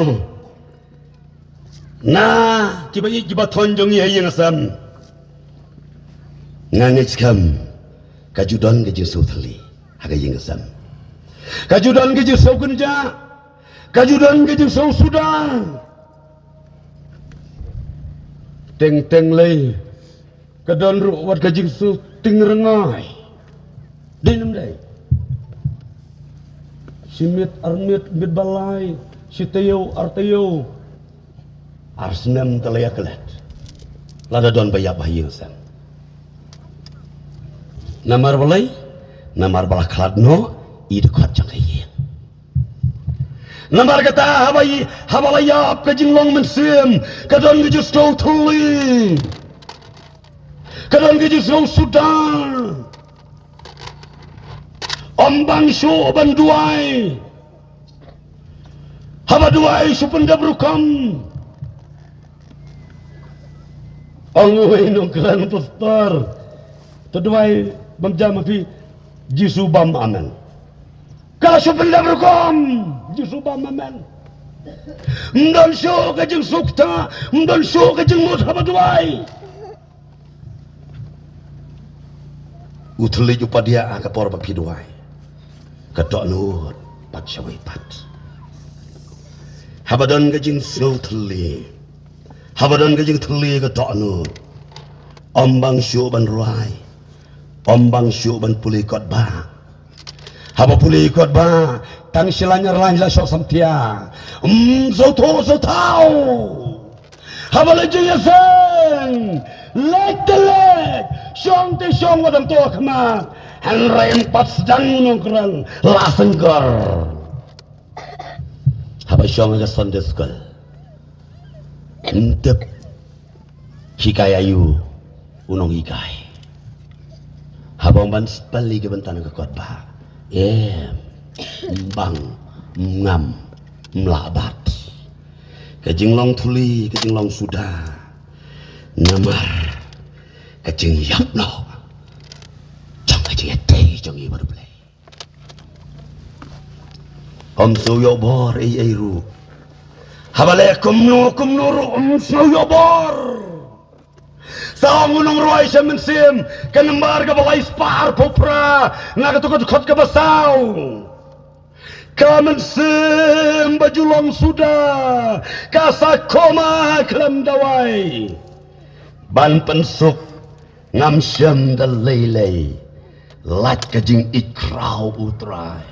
na kiba ïeit kiba thoh jong ngi ha ïing ha sem, nga ngeit skhem ka ju don ka jingsngewthylli ha ka ïing ha sem. Ka ju don ka jingsngewkynja, ka ju don ka jingsngewsuda. Teng teng lei ka don ruh wat ka jingsngewtyngrangai. Dei ne ym dei? Shi miet ar miet, miet ba lai, shi taïew ar taïew, ar snem te la ïa klet lada don ba ïap ha ïing ha sem. Namar balei? Namar ba la khlad noh i dkhot jong ka ïing. Namar kata haba i, haba la ïap ka jinglong mynsiem, ka don ka jingsngewthylli, ka don ka jingsngewsuda. Ym bang shuh ban duwai. Haba duwai shu pyndep rukom. Ong uwei u nongkren, pastor, to duwai bam jam ha phi, Jisu bam, amen. Ka la shu pyndep rukom, Jisu bam, amen. Ym don shuh ka jingsuk ta, ym don shuh ka jingmut haba duwai. U thylliej u pat ïa ka por ba phi duwai, ka dohnud pat shawei pat. Haba don ka jingsngewthylli, haba don ka jingthylli ka dohnud, ym bang shuh ban rwai, ym bang shuh ban pule kot ba. Haba pule kot ba, tang shi lain ar lain la shoh samtia. Ym sngewthuh sngewthaw. Haba leit jingïaseng, leit te leit, shong te shong wat dang to khmat. Hynrei ym pat sdang u nongkren la seng kor. Haba shong ha ka Sunday school, ym tip hikai aïu u nonghikai. Haba ong ban spell ïa ki bynta na ka kot ba, em, ym bang Ngam, mla bat. Ka jinglong thuli, ka jinglong suda. Namar, ka jingïap noh. Jong ka jingïatei, jong i bad u Blei. Ym sngewbor, ei, ei ruh. Haba leh kumno, kumno ruh, ym sngewbor. Sa ong u nongrwai sha mynsiem, ka nambar kaba lai spah arphew phra, na kato ka dkhot kaba saw. Ka mynsiem ba ju long suda, ka sa koma khlem dawai. Ban pynsuk, ngam shem da lei lei, lait ka jingïeit khraw u Trai.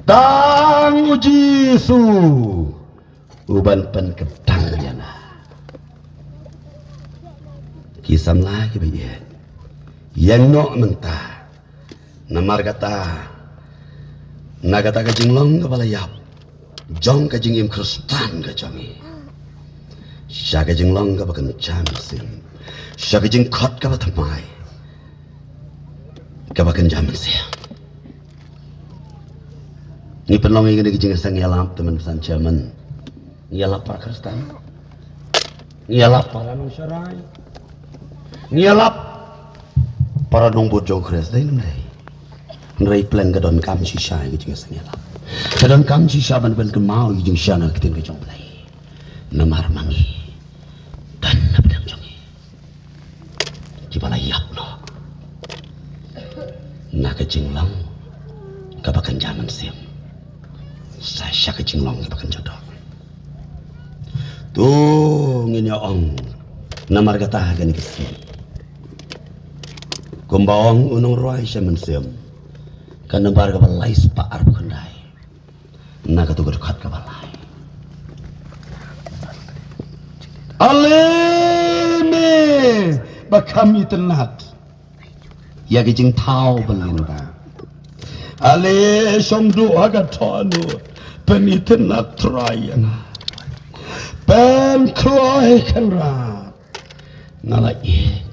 Tang u Jisu, u ban pynkyrtang ïa nga. Ki samla kiba ïeit. Ïeng noh mynta. Namar kata, na kata ka jinglong kaba la ïap jong ka jingim Khristan ka jong ngi. Sha ka jinglong kaba kynja mynsiem. Sha ka jingkhot kaba thymmai. Kaba kynja mynsiem. Ngi pynlong ïa kane ka jingïaseng ïalap te mynsan chairman. Ngi ïalap para Khristan. Ngi ïalap para nongsharai. Ngi ïalap para nongbud jong Khrist, dei ne ym dei? Hynrei pleng ka donkam shisha ïa ka jingïaseng ïalap. Ka donkam shisha ban pynkynmaw ïa ka jingshaniah ka ktien ka jong U Blei. Namar ma ngi don na pdeng jong ngi kiba la ïap noh. Na ka jinglong kaba kynja mynsiem. Sa sha ka jinglong kaba kynja doh. To ngin ïa ong. Namar kata ha kane ka sngi, kumba ong u nongrwai sha mynsiem, ka nambar kaba lai spah arphew khyndai. Na kato ka dkhot kaba lai. Ale me ba kham itynnad ïa ka jingthaw ba lyngba. Ale shong duh ha ka dohnud, pynitynnad Trai ïa nga. Pynkloi Kynrad. Nga la ïeit.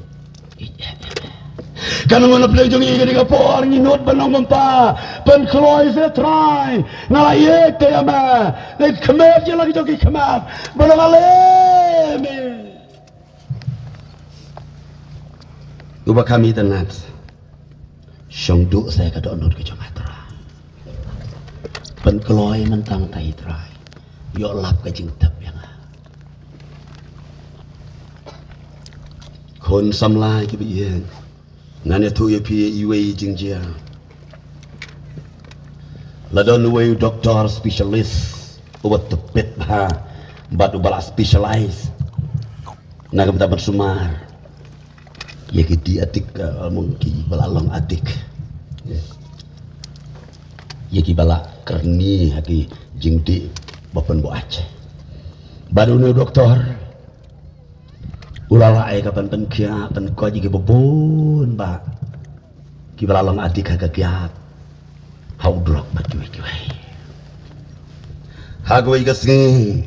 Ka nong na pdeng jong ngi ka dei ka por ngi nud ban ong Kpa. Pynkloi se Trai. Nga la ïeit te ïa me. Leit khmih ïa la ki jong ki khmat. Ban ong ale me. Uba kham itynnad. Shong duh se ka dohnud ka jong nga Trai. Pynkloi mynta mynta Trai. Ïoh lap ka jingtep ïa nga. Khun samla kiba ïeit. Ngan ïathuh ïa phi iwei i jingjia. La don uwei u doktor specialist uba tbit bha bad uba la specialize na ka bynta ban sumar ïa ki dih adik, eh, mong kiba la long adik. Ïa kiba la kyrni ha ki jingdih ba pynbuaid. Bad une u doktor u la lah ïa ka ban pynkhiah, pynkoit ïa kiba bun bah kiba la long adik ha ka kiad, ha u drok bad kiwei kiwei. Ha kawei ka sngi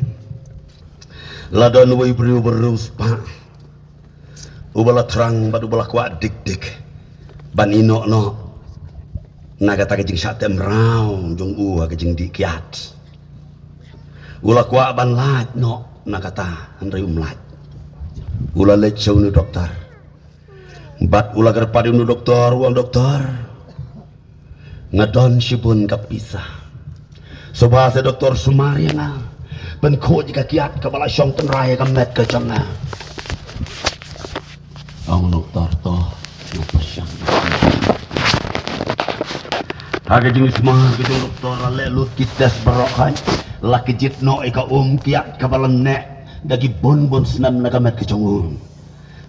la don uwei u briew ba riewspah uba la thrang bad uba la kwah dik dik ban ïehnoh noh na kata ka jingshah teh mraw jong u ha ka jingdih kiad. U la kwah ban lait noh na kata, hynrei um lait. U la leit sha une u doktor. Bad u la kyrpad ïa une u doktor, u ong, "Doktor, nga don shibun ka pisa. Sngewbha se doktor sumar ïa nga. Pynkhuid ïa ka kiad kaba la shong tynrai ïa ka met ka jong nga." Ong u doktor, "To, nga pyrshang." Ha ka jingsumar ka jong u doktor la leh lut ki test baroh, la kjit noh ïa ka um kiad kaba la neh da ki bun bun snem na ka met ka jong u.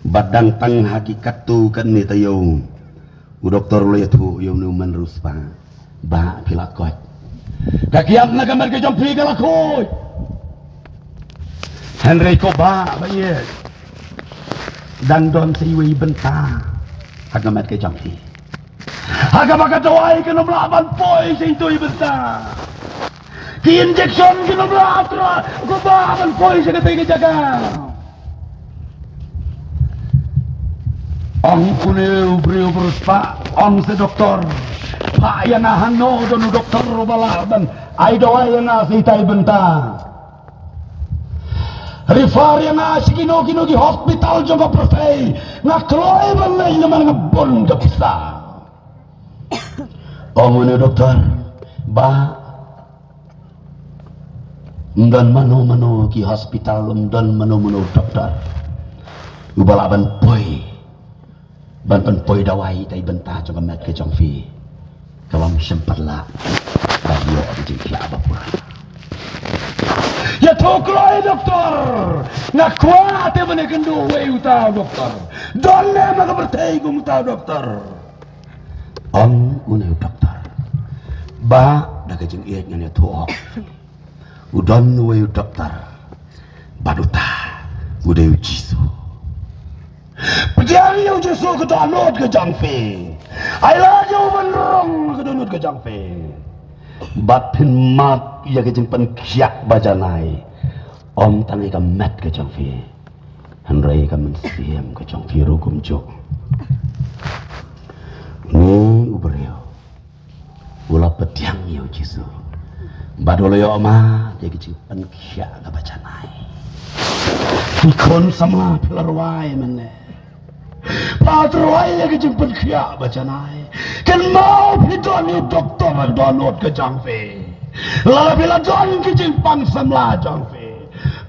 Bad dang tang ha ki katto katne taïew, u doktor u la ïathuh ïa une u man riewspah, "Bah, phi la koit. Ka kiad na ka met ka jong phi ka la khuid. Hynrei ko bah ba ïeit, dang don sa iwei i bynta ha ka met ka jong phi. Ha kaba ka dawai kan ym lah ban poi sha ito i bynta. Ki injection kin ym lah, Trai, ko bah, ban poi sha katei ka jaka." Ong une u briew ba riewspah, ong sa doktor, Phah ïa nga hangno don u doktor uba lah ban ai dawai ïa nga sa itai i bynta. Refer ïa nga sha kino kino ki hospital jong ka pyrthei. Nga kloi ban leit namar nga bun ka pisa. Ong une u doktor, Bah, ym don mano mano ki hospital, ym don mano mano doktor uba lah ban poi, ban pynpoi dawai itai i bynta jong ka met ka jong phi. Ka long shym pat lah ban ïoh ka jingkhiah ba pura. Ïathuh kloi doktor, nga kwah te ban ïakynduh uwei uta u doktor. Don ne ha ka pyrthei kum uta u doktor? Ong une u doktor, Bah, da ka jingïeit ngan ïathuh hok. U don uwei u doktor, bad uta u dei u Jisu. Pdiang ïa u Jisu ka dohnud ka jong phi. Ai lad ïa u ban rong ka dohnud ka jong phi. Bad phin mad ïa ka jingpynkhiah ba janai, ym tang ïa ka met ka jong phi, hynrei ka mynsiem ka jong phi ruh kumjuh. Une u briew u la pdiang ïa u Jisu bad u la ïoh mad ïa ka jingpynkhiah kaba janai. Ki khun samla, phi la rwai mynne? Phi la rwai ïa ka jingpynkhiah ba janai? Kynmaw, phi don ïa u doktor ka dohnud ka jong phi. Lada phi la don ki jingpang samla jong phi,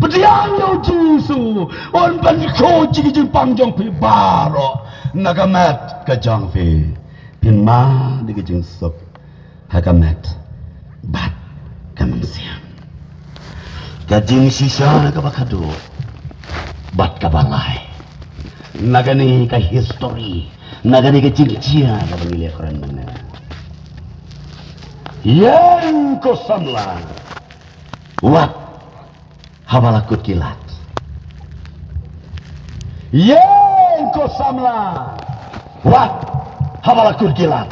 pdiang ïa u Jisu, un pynkhuid ïa ki jingpang jong phi baroh na ka met ka jong phi. Phin mad ïa ka jingsuk ha ka met bad ka mynsiem. Ka jingshisha kaba khadduh bad kaba lai na kane ka history, na kane ka jingjia kaba ngi la ïakren mynne. Ïeng ko samla, wat haba la kut ki lad. Ïeng ko samla, wat haba la kut ki lad.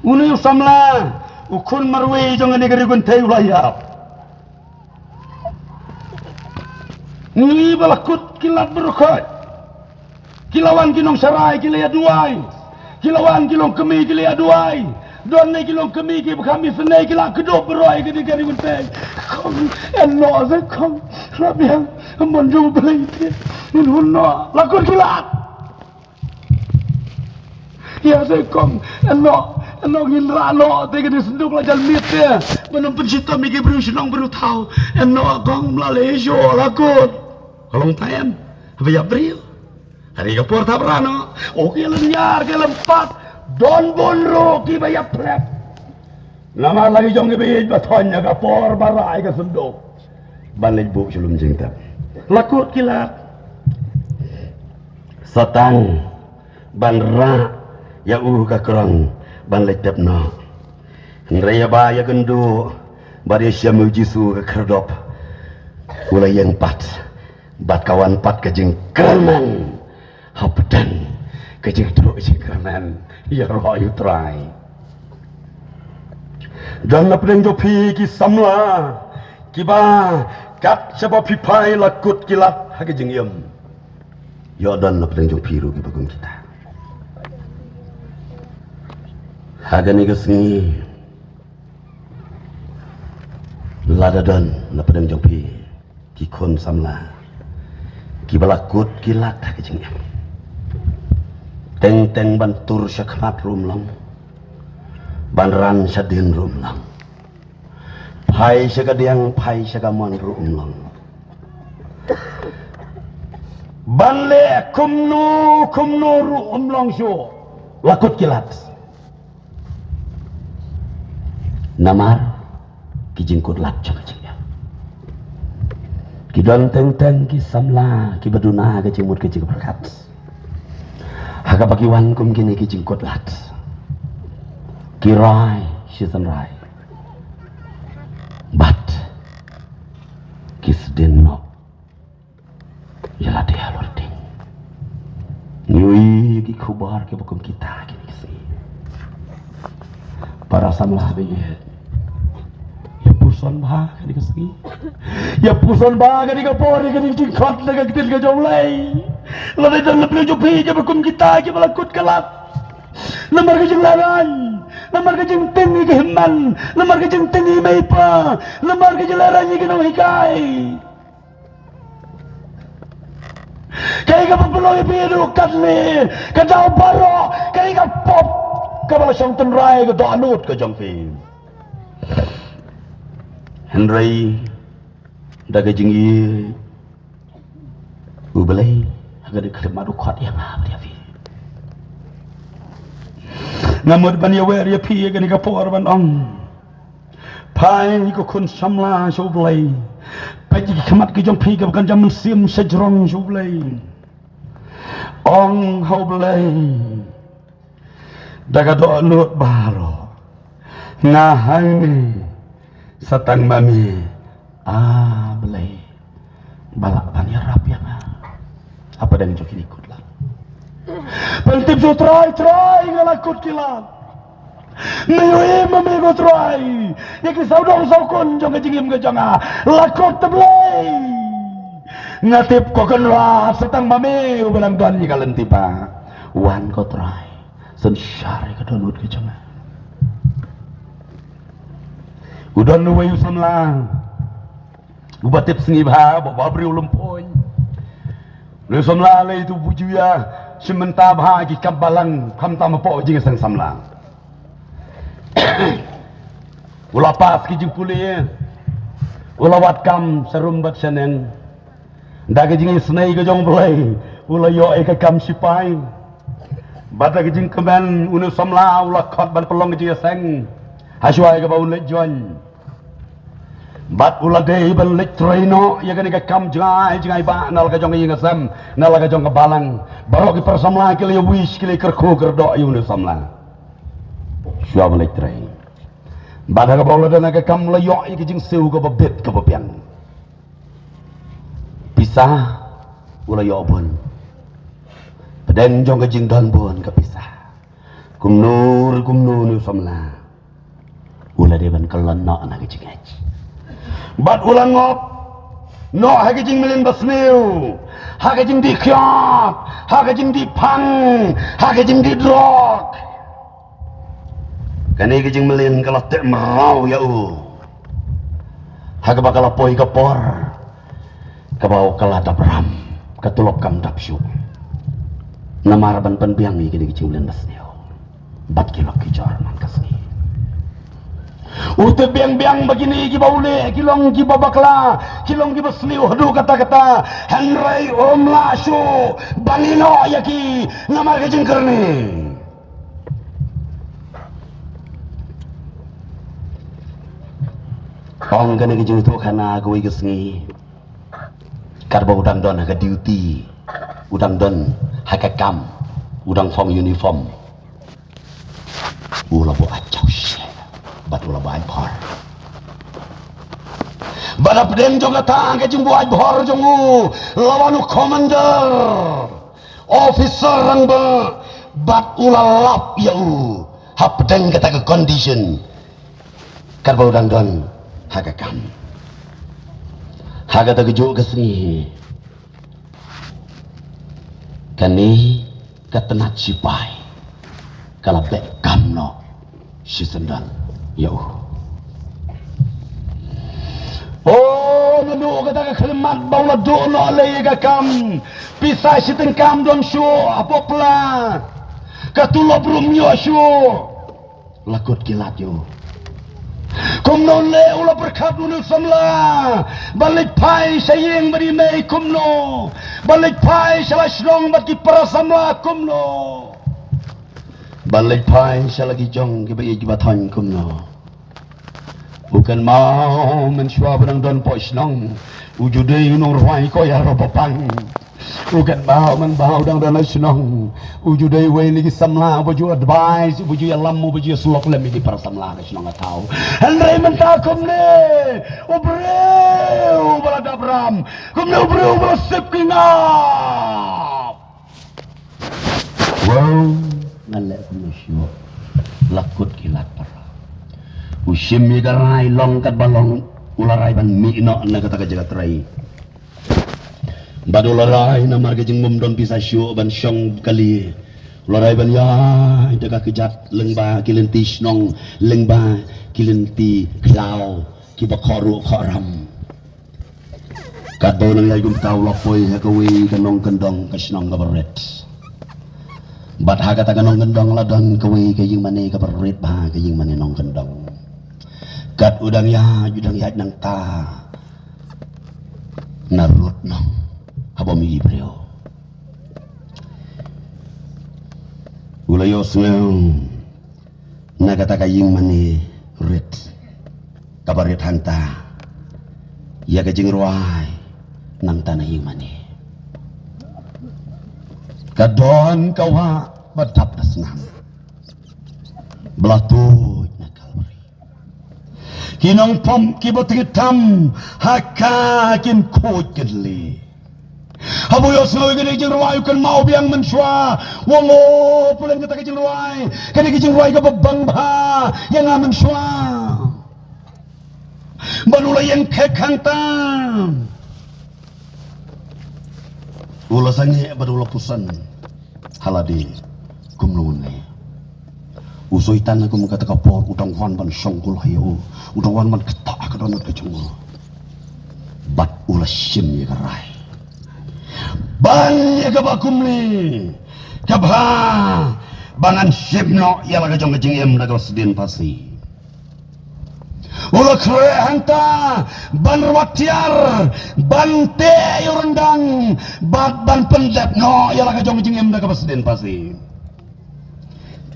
Une u samla, u khun marwei jong kane ka ri kynthei, u la ïap. Ngi ba la kut ki lad baroh khoit. Ki la wan ki nongsharai ki la ïa duwai. Ki la wan ki longkmie ki la ïa duwai. Don ne ki longkmie kiba kham isynei ki la kdup baroh ïa kane ka ri kynthei. Khong, ïa noh se khong. La biang, mon jong U Blei te. Ngin hun noh. La kut ki lad. Ïa se khong, ïa noh, ïa noh ngin rah noh, te kane ka synduk la jan miet te. Ban ym pynshitom ïa ki briew shnong briew thaw. Ïa noh khong, ym lah leh shuh, la kut. Ka long time, haba ïap briew. Hynrei ka por thap rah noh. O, ki lynñiar, ki lympat. Don bun ruh kiba ïap phlep. Namar la ki jong kiba ïeit ba thoh ïa ka por ba rah ïa ka synduk ban leit buh sha lum jingtep. La kut ki lad. Sa tang ban rah ïa u ka krong ban leit tep noh. Hynrei ïa ba ïakynduh bad ïashem ïa u Jisu ka khyrdop, u la ïeng pat. Bad ka wan pat ka jingkyrmen hapdeng ka jingduh jingkyrmen ïaroh ïa U Trai. Don na pdeng jong phi ki samla kiba kat shaba phi phai la kut ki lad ha ka jingim. Ïoh don na pdeng jong phi ruh kiba kum kita. Ha kane ka sngi lada don na pdeng jong phi ki khun samla kiba la kut ki lad ha ka jingim. Teng teng ban tur sha khmat ruh ym long. Ban ran sha dien ruh ym long. Phai sha ka diang, phai sha ka mon ruh ym long. Ban leh kumno kumno ruh ym long shuh. La kut ki lad. Namar ki jingkut lad jong ka jingim. Ki don teng teng ki samla kiba duna ka jingmut ka jingpyrkhat. Ha kaba ki wan kum kine ki jingkut lad, ki rai shisien rai bad ki sdien noh ïa lade halor ding. Ngi ïohi ki khubor kiba kum kita kine ki sngi. Para samla ba ïeit, ïa puson bha kane ka sngi. Ïa puson bha kane ka por, ïa kane ka jingkhot na ka ktien ka jong U Blei. Lada don na pdeng jong phi kiba kum kita kiba la kut ki lad, Namar ka jinglehraiñ, namar ka jingtieng ïa ka hynmen, namar ka jingtieng ïa i mei i pa, namar ka jinglehraiñ ïa ki nonghikai. Kaei kaba pynlong ïa phi haduh katne, ka daw baroh, kaei ka pop kaba la shong tynrai ka dohnud ka jong phi. Hynrei da ka jingïeit U Blei ha ka dei khlem ma du khot ïa nga bad ïa phi. Nga mut ban ïawer ïa phi ïa kane ka por ban ong, phai ko khun samla sha U Blei. Peit ki khmat ki jong phi kaba kan jam mynsiem sha jrong sha U Blei. Ong ha U Blei da ka dohnud baroh, nga hangne sa tang ma me, A Blei, ba lah ban ïarap ïa nga hapdeng jong kine ki kut lad. Pyntip shuh, Trai, Trai, nga la kut ki lad. Me ïohi ma me ko Trai ïa ki sawdong sawkun jong ka jingim ka jong nga. La kut, A Blei. Nga tip ko Kynrad sa tang ma me uba dang don ïa ka lynti ba. Wan ko Trai, synshar ïa ka dohnud ka jong nga. U don uwei u samla uba tip sngi bha, uba briew lympung. Une u samla lei tu, u ju ïa shim bynta bha ki kam balang, khamtam hapoh jingïaseng samla. U la pass ki jingpule, u la wad kam sharum bad shaneng. Da ka jingisynei ka jong U Blei, u la ïoh ïa ka kam shipai. Bad da ka jingkmen, une u samla u la khot ban pynlong ka jingïaseng hashwa ïa kaba un leit join. Bad u la dei ban leit trei noh ïa kane ka kam jngai jngai ba na la ka jong ka ïing ka sem, na la ka jong ka balang. Baroh ki para samla ki la ïa wish, ki la ïa kyrkhu kyrdoh ïa une u samla. Shuwa ban leit trei. Bad ha kaba u la don ha ka kam, u la ïoh ïa ka jingsiew kaba bit kaba biang. Pisa u la ïoh bun. Pdeng jong ka jingdon bun ka pisa, kumno re kumno une u samla u la dei ban kyllon noh na ka jingngeit. Bad u la ngop noh ha ka jingmlien basniew, ha ka jingdih khiot, ha ka jingdih phang, ha ka jingdih drok. Kane ka jingmlien ka la teh mraw ïa u ha kaba ka la poi ka por kaba u ka la dap ram, ka tulop kam dap shuh. Namar ban pynbiang ïa kine ki jingmlien basniew bad ki lok ki jor man ka sngi. U tip biang biang ba kine kiba u leh ki long kiba bakla, ki long kiba sniew haduh katta katta. Hynrei um lah shuh ban ïehnoh ïa ki namar ka jingkyrni. Ong kane ka jingïathuhkhana kawei ka sngi, katba u dang don ha ka duty, u dang don ha ka kam, u dang phong uniform, u la buh ajaw shisha bad u la buh aibhor. Bad hapdeng jong kata ka jingbuh aibhor jong u, la wan u commander, officer rangbah, bad u la lap ïa u hapdeng kata ka condition, katba u dang don ha ka kam. Ha kata kajuh ka sngi, kane ka tnat shipai ka la beh kam noh shisyndon ïa u. O, naduh kata ka khyllipmat ba u la duh noh lei ïa ka kam, pisa shi tyngka ym don shuh hapoh pla, ka tulop ruh ym ïoh shuh. La kut ki lad ïa u. Kumno leh u la pyrkhat une u samla ban leit phai sha ïing bad i mei, kumno ban leit phai sha la shnong bad ki para samla, kumno ban leit phai sha la ki jong kiba ïeit kiba thoiñ, kumno? U kynmaw mynshuwa ba dang don hapoh shnong, u ju dei u nongrwai koya Ro Bapang. U kynmaw mynba u dang don ha shnong, u ju dei uwei na ki samla uba ju advise, uba ju ïalam, uba ju ïasyllok lem ïa ki para samla ka shnong ka thaw. Hynrei mynta kumne u briew ba la dap ram, kumne u briew ba la sip ki ngap. Wow, ngan leh kumno shuh. La kut ki lad para. U shim ïa ka rai long katba long, u la rai ban mih noh na kata ka jaka trei. Bad u la rai namar ka jingbym don pisa shuh ban shong kali, Lorei ban ïa da ka kjat lyngba ki lynti shnong, lyngba ki lynti khlaw, kiba khot ruh khot ram. Katba u nongïaid kumta u la poi ha kawei ka nongkyndong ka shnong kaba rit. Bad ha kata ka nongkyndong la don kawei ka ïingmane kaba rit bha, ka ïingmane nongkyndong. Kat u dang ïaid, u dang ïaid nangta, na rud nong, haba ym ïohi briew. U la ïohsngew na kata ka ïingmane rit, kaba rit hangta ïa ka jingrwai nangta na ïingmane. Ka don ka wah ba dap da snam, ba la tuid na Kalbari. Ki nongpop kiba tngit tam ha ka kin khuid kin leh. Haba u ïohsngew ïa kane ka jingrwai u kynmaw biang mynshuwa. U ong, o, pule kata ka jingrwai, kane ka jingrwai kaba bang bha ïa nga mynshuwa. Bad u la ïeng khek hangta. U la sangeh bad u la pyrshang ha lade kumno ne. U Soitan ha kum kata ka por u dang wan ban shongkul ha u, u dang wan ban ktah ha ka dohnud ka jong u. Bad u la shim ïa ka rai ban ïa kaba kumne, ka bha ba ngan shim noh ïa la ka jong ka jingim da kaba sdien phasi. U la khreh hangta ban rwat tiar, ban teh ïa u ryndang, bad ban pyndep noh ïa la ka jong ka jingim da kaba sdien phasi.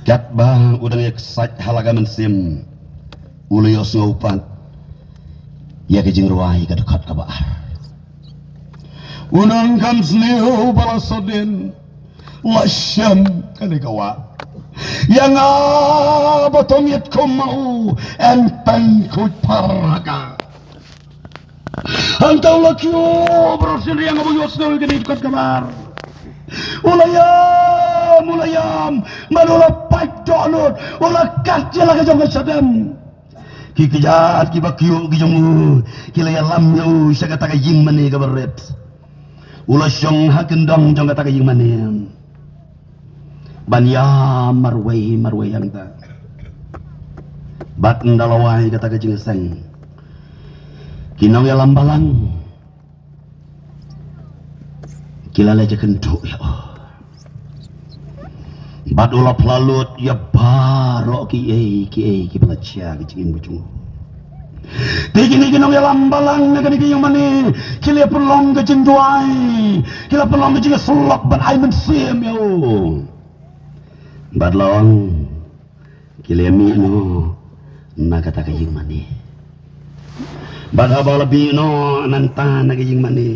Katba u dang ïaksaid ha la ka mynsiem, u la ïohsngew pat ïa ka jingrwai ka dkhot kaba ar. U nongkam sniew ba la sodien, la shem kane ka wah. Ïa nga ba tong ïit kum ma u, yn pynkhih par ha ka. Hangta u la kiew baroh sien ïa nga ba ïohsngew ïa kane ka dkhot kaba ar. U la ïam, u la ïam, bad u la pait dohnud, u la kat ïa la ka jong ka shadem. Ki kjat kiba kiew ki jong u ki la ïalam ïa u sha kata ka ïingmane kaba rit. U la shong ha kyndong jong kata ka ïingmane ban ïam marwei marwei hangta. Bad ynda la wai kata ka jingïaseng, ki nongïalam balang ki la leit ïakynduh ïa u. Bad u la pynlut ïa baroh kiei kiei kiba la jia ha ka jingim ka jong u. Te kine ki nongïalam balang na kane ka ïingmane ki la pynlong ka jingduwai, ki la pynlong ka jingïasyllok ban ai mynsiem ïa u. Bad la ong, ki la mih noh na kata ka ïingmane. Bad haba la mih noh nangta na ka ïingmane,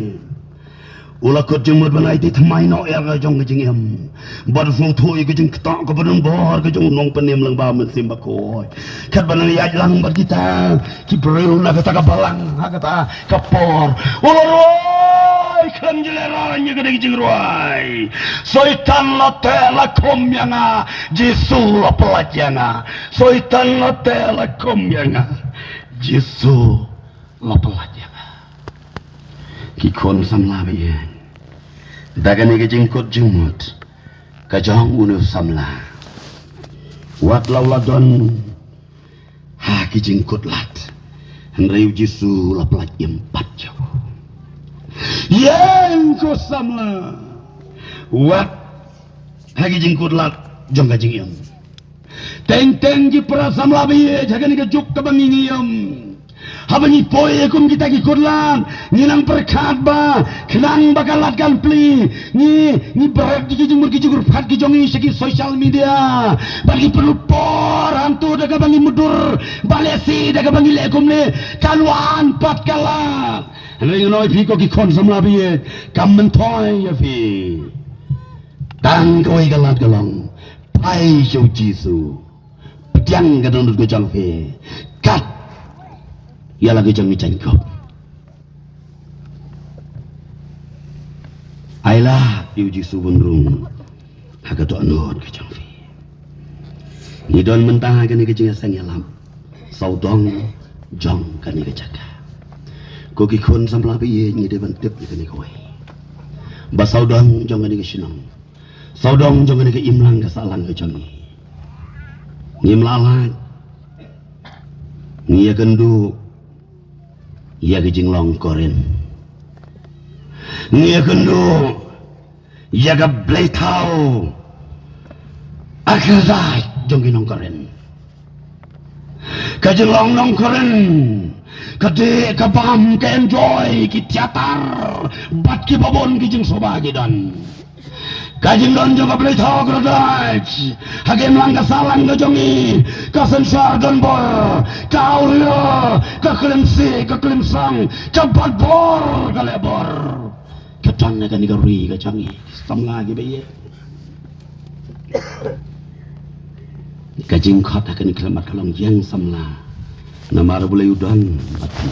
u la kut jingmut ban aiti thymmai noh ïa la ka jong ka jingim. Bad u sngewthuh ïa ka jingktah kaba donbor ka jong u Nongpynim lyngba u Mynsiem Bakhuid. Katba nang ïaid lang bad kita ki briew na kata ka balang ha kata ka por, u la rwai khlem jlehraiñ ïa kane ka jingrwai: Soitan la teh la khum ïa nga, Jisu la pyllait ïa nga. Soitan la teh la khum ïa nga, Jisu la pyllait ïa nga. Ki khun samla ba ïeit, da kane ka jingkut jingmut ka jong une u samla, wat la u la don ha ki jingkut lad, hynrei u Jisu la pyllait im pat ïa u. Ïeng ko samla, wat ha ki jingkut lad jong ka jingim. Teng teng ki para samla ba ïeit, ha kane ka juk kaba ngi ïeng, haba ngi poi kum kita ki kut lad, ngi nang pyrkhat ba khnang ba ka lad kan plie, ngi, ngi bret ki jingmut ki jingkyrpad ki jong ngi sha ki social media, bad ngi pynlut por hangto da kaba ngi mutdur, ba lehse da kaba ngi leh kumne kan wan pat ka lad. Hynrei ngan ong ïa phi ko ki khun samla ba ïeit, kam myntoi ïa phi. Tang kawei ka lad ka long, phai sha u Jisu. Pdiang ka dohnud ka jong phi kat ïa la ka jong ka jaiñkup. Ai lad ïa u Jisu ban rung ha ka dohnud ka jong phi. Ngi don mynta ha kane ka jingïaseng ïalap sawdong jong kane ka jaka. Ko ki khun samla ba ïeit, ngi dei ban tip ïa kane kawei, ba sawdong jong kane ka shnong, Sawdong jong kane ka imlang ka sahlang ka jong ngi. Ngim lah lait. Ngi ïakynduh ïa ka jinglong Korinth. Ngi ïakynduh ïa ka bleithaw, a kyrdan jong ki nong Korinth. Ka jinglong nong Korinth ka dei ka bam, ka enjoy, ki theater bad kiba bun ki jingsuba ki don. Ka jingdon jong ka bleithaw ka kyrdan ha ka imlang ka sahlang ka jong ngi, ka synshar don bor, ka awria, ka klim sih, ka klim sang, ka bat bor, ka leh bor. Ka don ha kane ka ri ka jong ngi, samla kiba ïeit. Ka jingkhot ha kane ka khyllipmat ka long ïeng samla. Namar U Blei u don bad ngi.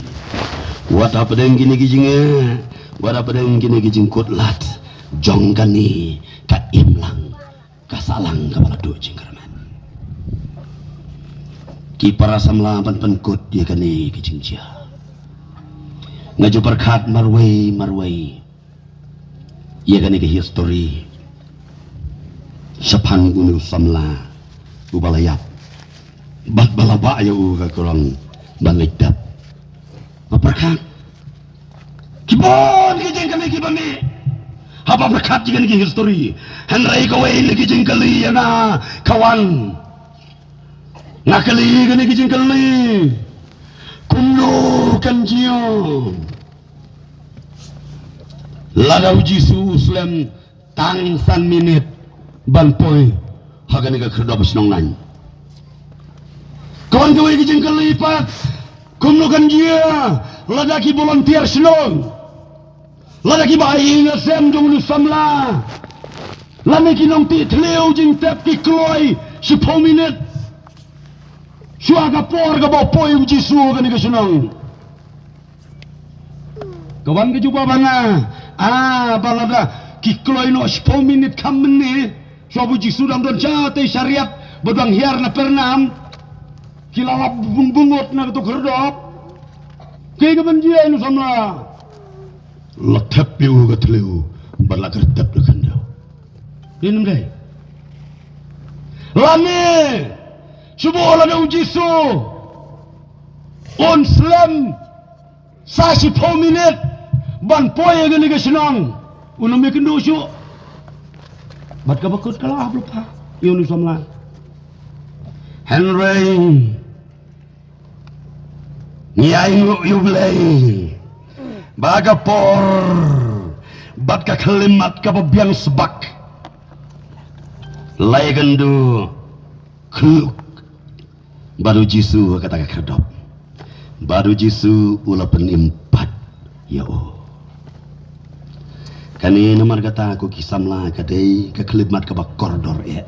Wat hapdeng kine ki jingeh, wat hapdeng kine ki jingkut lad jong kane ka imlang ka sahlang kaba la duh jingkyrmen. Ki para samla, ban pynkut ïa kane ka jingjia, nga ju pyrkhat marwei marwei ïa kane ka histori shaphang une u samla uba la ïap bad ba la bah ïa u ka krong ban leit dap. Nga pyrkhat, ki bun ki jingkylli kiba mih haba pyrkhat ïa kane ka histori. Hynrei kawei na ki jingkylli ïa nga ka wan. Nga kylli kane ka jingkylli, kumno kan jia lada U Jisu u slem tang san minit ban poi ha kane ka khyrdop shnong Nain? Ka wan kawei ka jingkylli pat, kumno kan jia lada ki volunteer shnong, lada kiba ïeng ïasem jong une u samla, lane ki nongtih thliew jingtep ki kloi shiphew minit shuwa ka por kaba poi U Jisu ha kane ka shnong? Ka wan ka jubab ha nga, ah, ba lada ki kloi noh shiphew minit kham mynne, shuwa ba U Jisu dang don shatei sha riat ba dang hiar na pyrnam, ki la lap bung bungot na kato ka khyrdop. Kaei kaban jia, une u samla? La thep ïa u ka thliew bad la kyrtep da ka khyndew. Ïa, ym dei? Lane shu ba lada U Jisu un slem sa shiphew minit ban poi ha kane ka shnong, un ym ïakynduh shuh? Bad kaba kut ka la ap lypa ïa une u samla. Hynrei ngi ainguh ïa U Blei ba ka por bad ka khyllipmat kaba biang sbak la ïakynduh khluk bad U Jisu ha kata ka khyrdop. Bad U Jisu u la pynim pat ïa u. Kane namar kata, ko ki samla, ka dei ka khyllipmat kaba kordor eh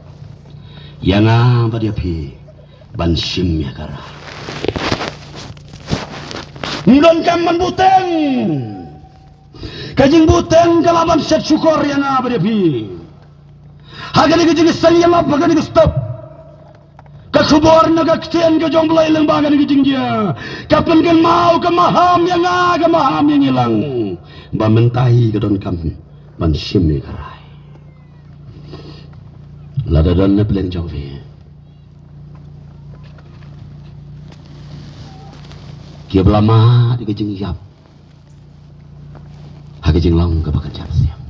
ïa nga bad ïa phi ban shim ïa ka rai. Ngim donkam ban buteng. Ka jingbuteng ka lah ban shet shukor ïa nga bad ïa phi. Ha kane ka jingseng ïalap, ha kane ka step, ka khubor na ka ktien ka jong U Blei lyngba kane ka jingjia ka pynkynmaw, ka maham ïa nga, ka maham ïa ngi lang, ba mynta hi ka donkam ban shim ïa ka rai. Lada don na pdeng jong phi kiba la mad ïa ka jingïap ha ka jinglong kaba kynja basiang,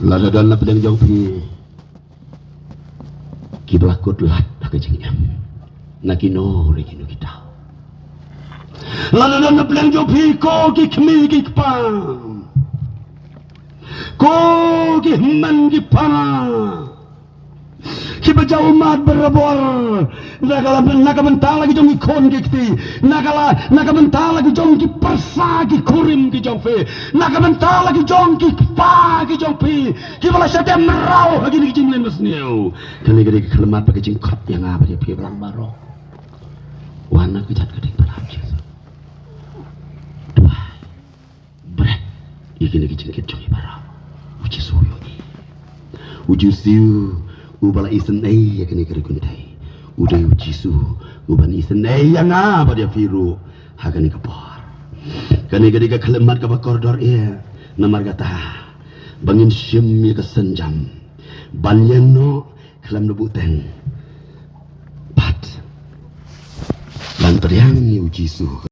lada don na pdeng jong phi kiba la kut lad ha ka jingim, na kino re kino ki daw, lada don na pdeng jong phi, ko ki kmie ki kpa, ko ki hynmen ki para kiba jaw ummat barabor, na ka la, na ka bynta la ki jong ki khun ki kti, na ka la, na ka bynta la ki jong ki pyrsa ki kurim ki jong phi, na ka bynta la ki jong ki kpa ki jong phi kiba la shah dem raw ha kine ki jingmlien basniew. Kane ka dei ka khyllipmat bad ka jingkhot ïa nga bad ïa phi balang baroh. Wan na ka jait ka ding ba la Jisu. Duwai. Bret ïa kine ki jingkit jong ngi baroh. U Jisu u ïohi. U Jisu uba la isynei ïa kane ka ri kynthei, u dei U Jisu uban isynei ïa nga bad ïa phi ruh ha kane ka por. Kane ka dei ka khyllipmat kaba kordor eh. Namar kata, Ba ngin shim ïa ka sienjam ban ïeng noh khlem da buhteng. Pat ban pdiang ïa u Jisu.